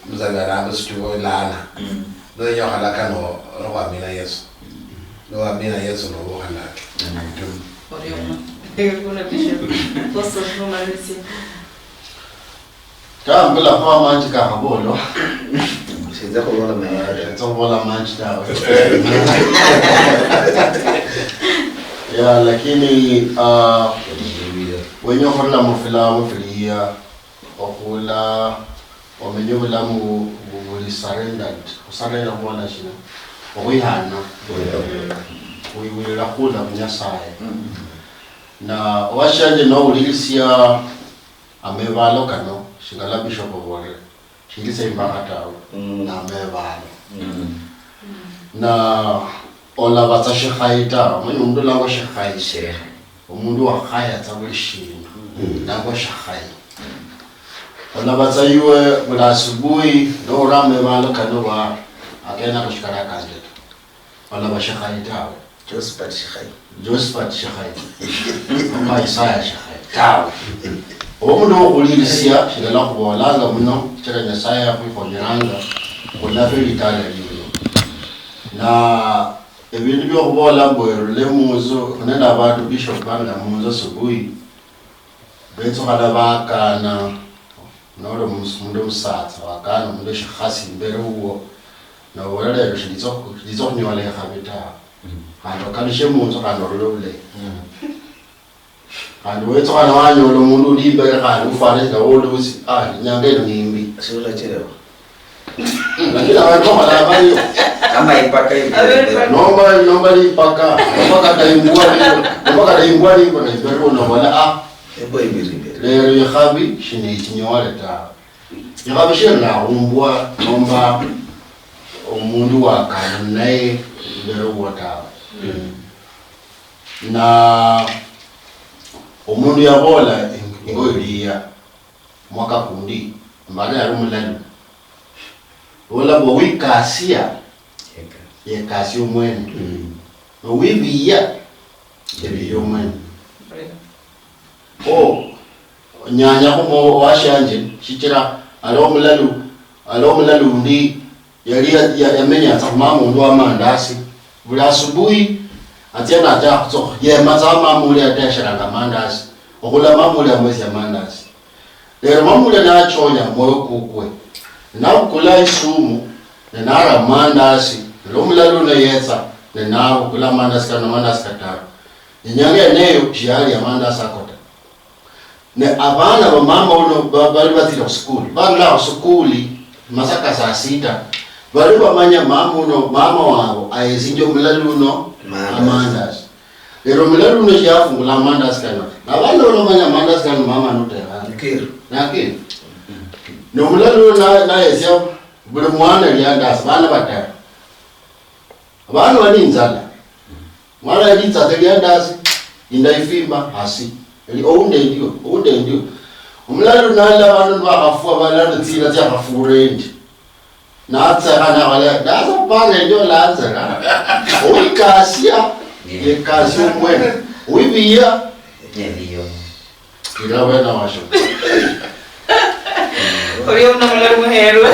omusabi aramba esichubo laana. Mm. Niwenya okhalaka no, nokhwamina Yesu. Mm. Niwamina Yesu noba okhalake. Amen. Orio muno. Kuna Bishop, Apostle, nomalisia. Tambulakho amanji kakhabolwa. Sinza khubola manji tawe. Nza khubola manji tawe. Ya, lakini uh, wenye okhurula mufilamu filiya okhula omenye obulamu buli surrendered, khusarenda khubona shina, okhwihana, khwiwirira khula khu Nyasaye. Na owashanje nowulirisia amebalo kano, shingala Bishop obolere, shilise imbakha tawe, namebalo. Na olabatsa shikhayi tawe, manya omundu olangwa shikhayi. Omundu wakhaya tsa buli shindu, nangwa shikhayi. Olabatsa iwe buli asubuhi noura amebalo kano ba akena kushikala kanje ta. Olaba shikhayi tawe. Josephat Shikhayi. Josephat Shikhayi. Nomba Isaya Shikhayi. Tawe. Oba omundu wokhulirisia, shilala khubolanga muno, sichira Nyasaye akhwikhonyeranga, khunafwe litala lilio. Na ebindu biokhubola mbu erule munzu, khunende abandu bishop bamira munzu asubuhi, betsukhana bakana, noli omus- omundu omusatsa, wakana omundu eshikhasi imberi wuwo, nobola lero shilitsa khu- shilitsa khunyola ekhabi tawe. Khandi okalushe munzu khandi orule obulayi. Khandi wetsukhana wanyola omundu uli imberi khandi ufwana shina woli usi, ah, inyanga ino nimbi. Shirula chirewa. Lakini abantu bakhola abayo. Kama ipaka imbere. Nomba nomba lipaka, nomba kata imbwa liyo, nomba kata imbwa liyo na imberi unobola ah. Ebo imberi imbere. Lero ikhabi shinichinyole tawe. Ikhabi shirira khumbwa nomba omundu wakana naye imberi uwo tawe. Na omundu yabola ingo iliya mwaka kundi mbana yali omulalu. Bola mbu owikasia yekasia omwene, nowibiya ebiya omwene. Kho nyanyakho owashanje shichira aliho omulalu, aliho omulalu undi yali ya- ya- yamenyatsa khumama undi wa mandasi. Buli asubuhi atsia natsia khutso- yematsa wa mama ulia yatesheranga mandasi, okhula mama ulia amwesia mandasi. Lero mama ulia nachonya mwoyo kukwe, nabukula isumu ne nara mumandasi. Lero omulalu uno yetsa ne nabukula amandasi kano, amandasi kataru. Inyanga yeneyo shiyalia amandasi ako ta. Ne abana ba mama uno ba- bali batsile khusukuli, barula khusukuli masaka saa sita, bali bamanya mama uno, mama wabo ayesinjia omulalu uno amandasi. Lero omulalu uno shiyafungula amandasi kano ta. Abana bano bamanya amandasi kano mama nutekhanga. Nakeri. Ne omulalu uno na- nayesia buli mwana liandasi, bana bataru. Abana bali inzala. Mwana yalitsa atse liandasi, inda ifimba hasi. Eli ounde ndio, ounde ndio. Omulalu nalila abandu nibakhafwa balano tsina tsiakhafura endi. Natsekha nabola, "Nasa panga endio olanzera." Owikasia yekasia omwene. Owibiya. Ira wena washo. Orio muno mulali muherwa.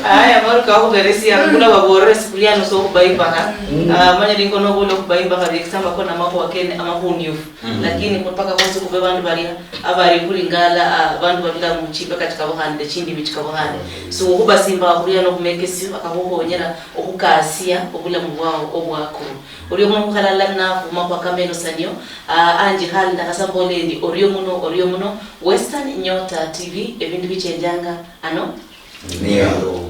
Aya, maru kakhuberesia, ngula baborere sikuliano so khubaibakha. Ah, manya ningo nobula khubaibakha, bekisa amakona makhuwa kene amakhundiufu. Lakini mpaka kosi khube bandu balia abali khulingala, ah, bandu babila muchimbe kachikabukhane nende chindimi chikabukhane. So khubasimba khulia nokhumekesio akakhukhonyera okhukasia obulamu bwao obwakuru. Orio muno khukhalala ninafu mumakhuwa kamenosanio, ah, anje khali ndakhasa mbole endi orio muno, orio muno, Western Nyota T V, ebindu bichenjanga ano. Nio.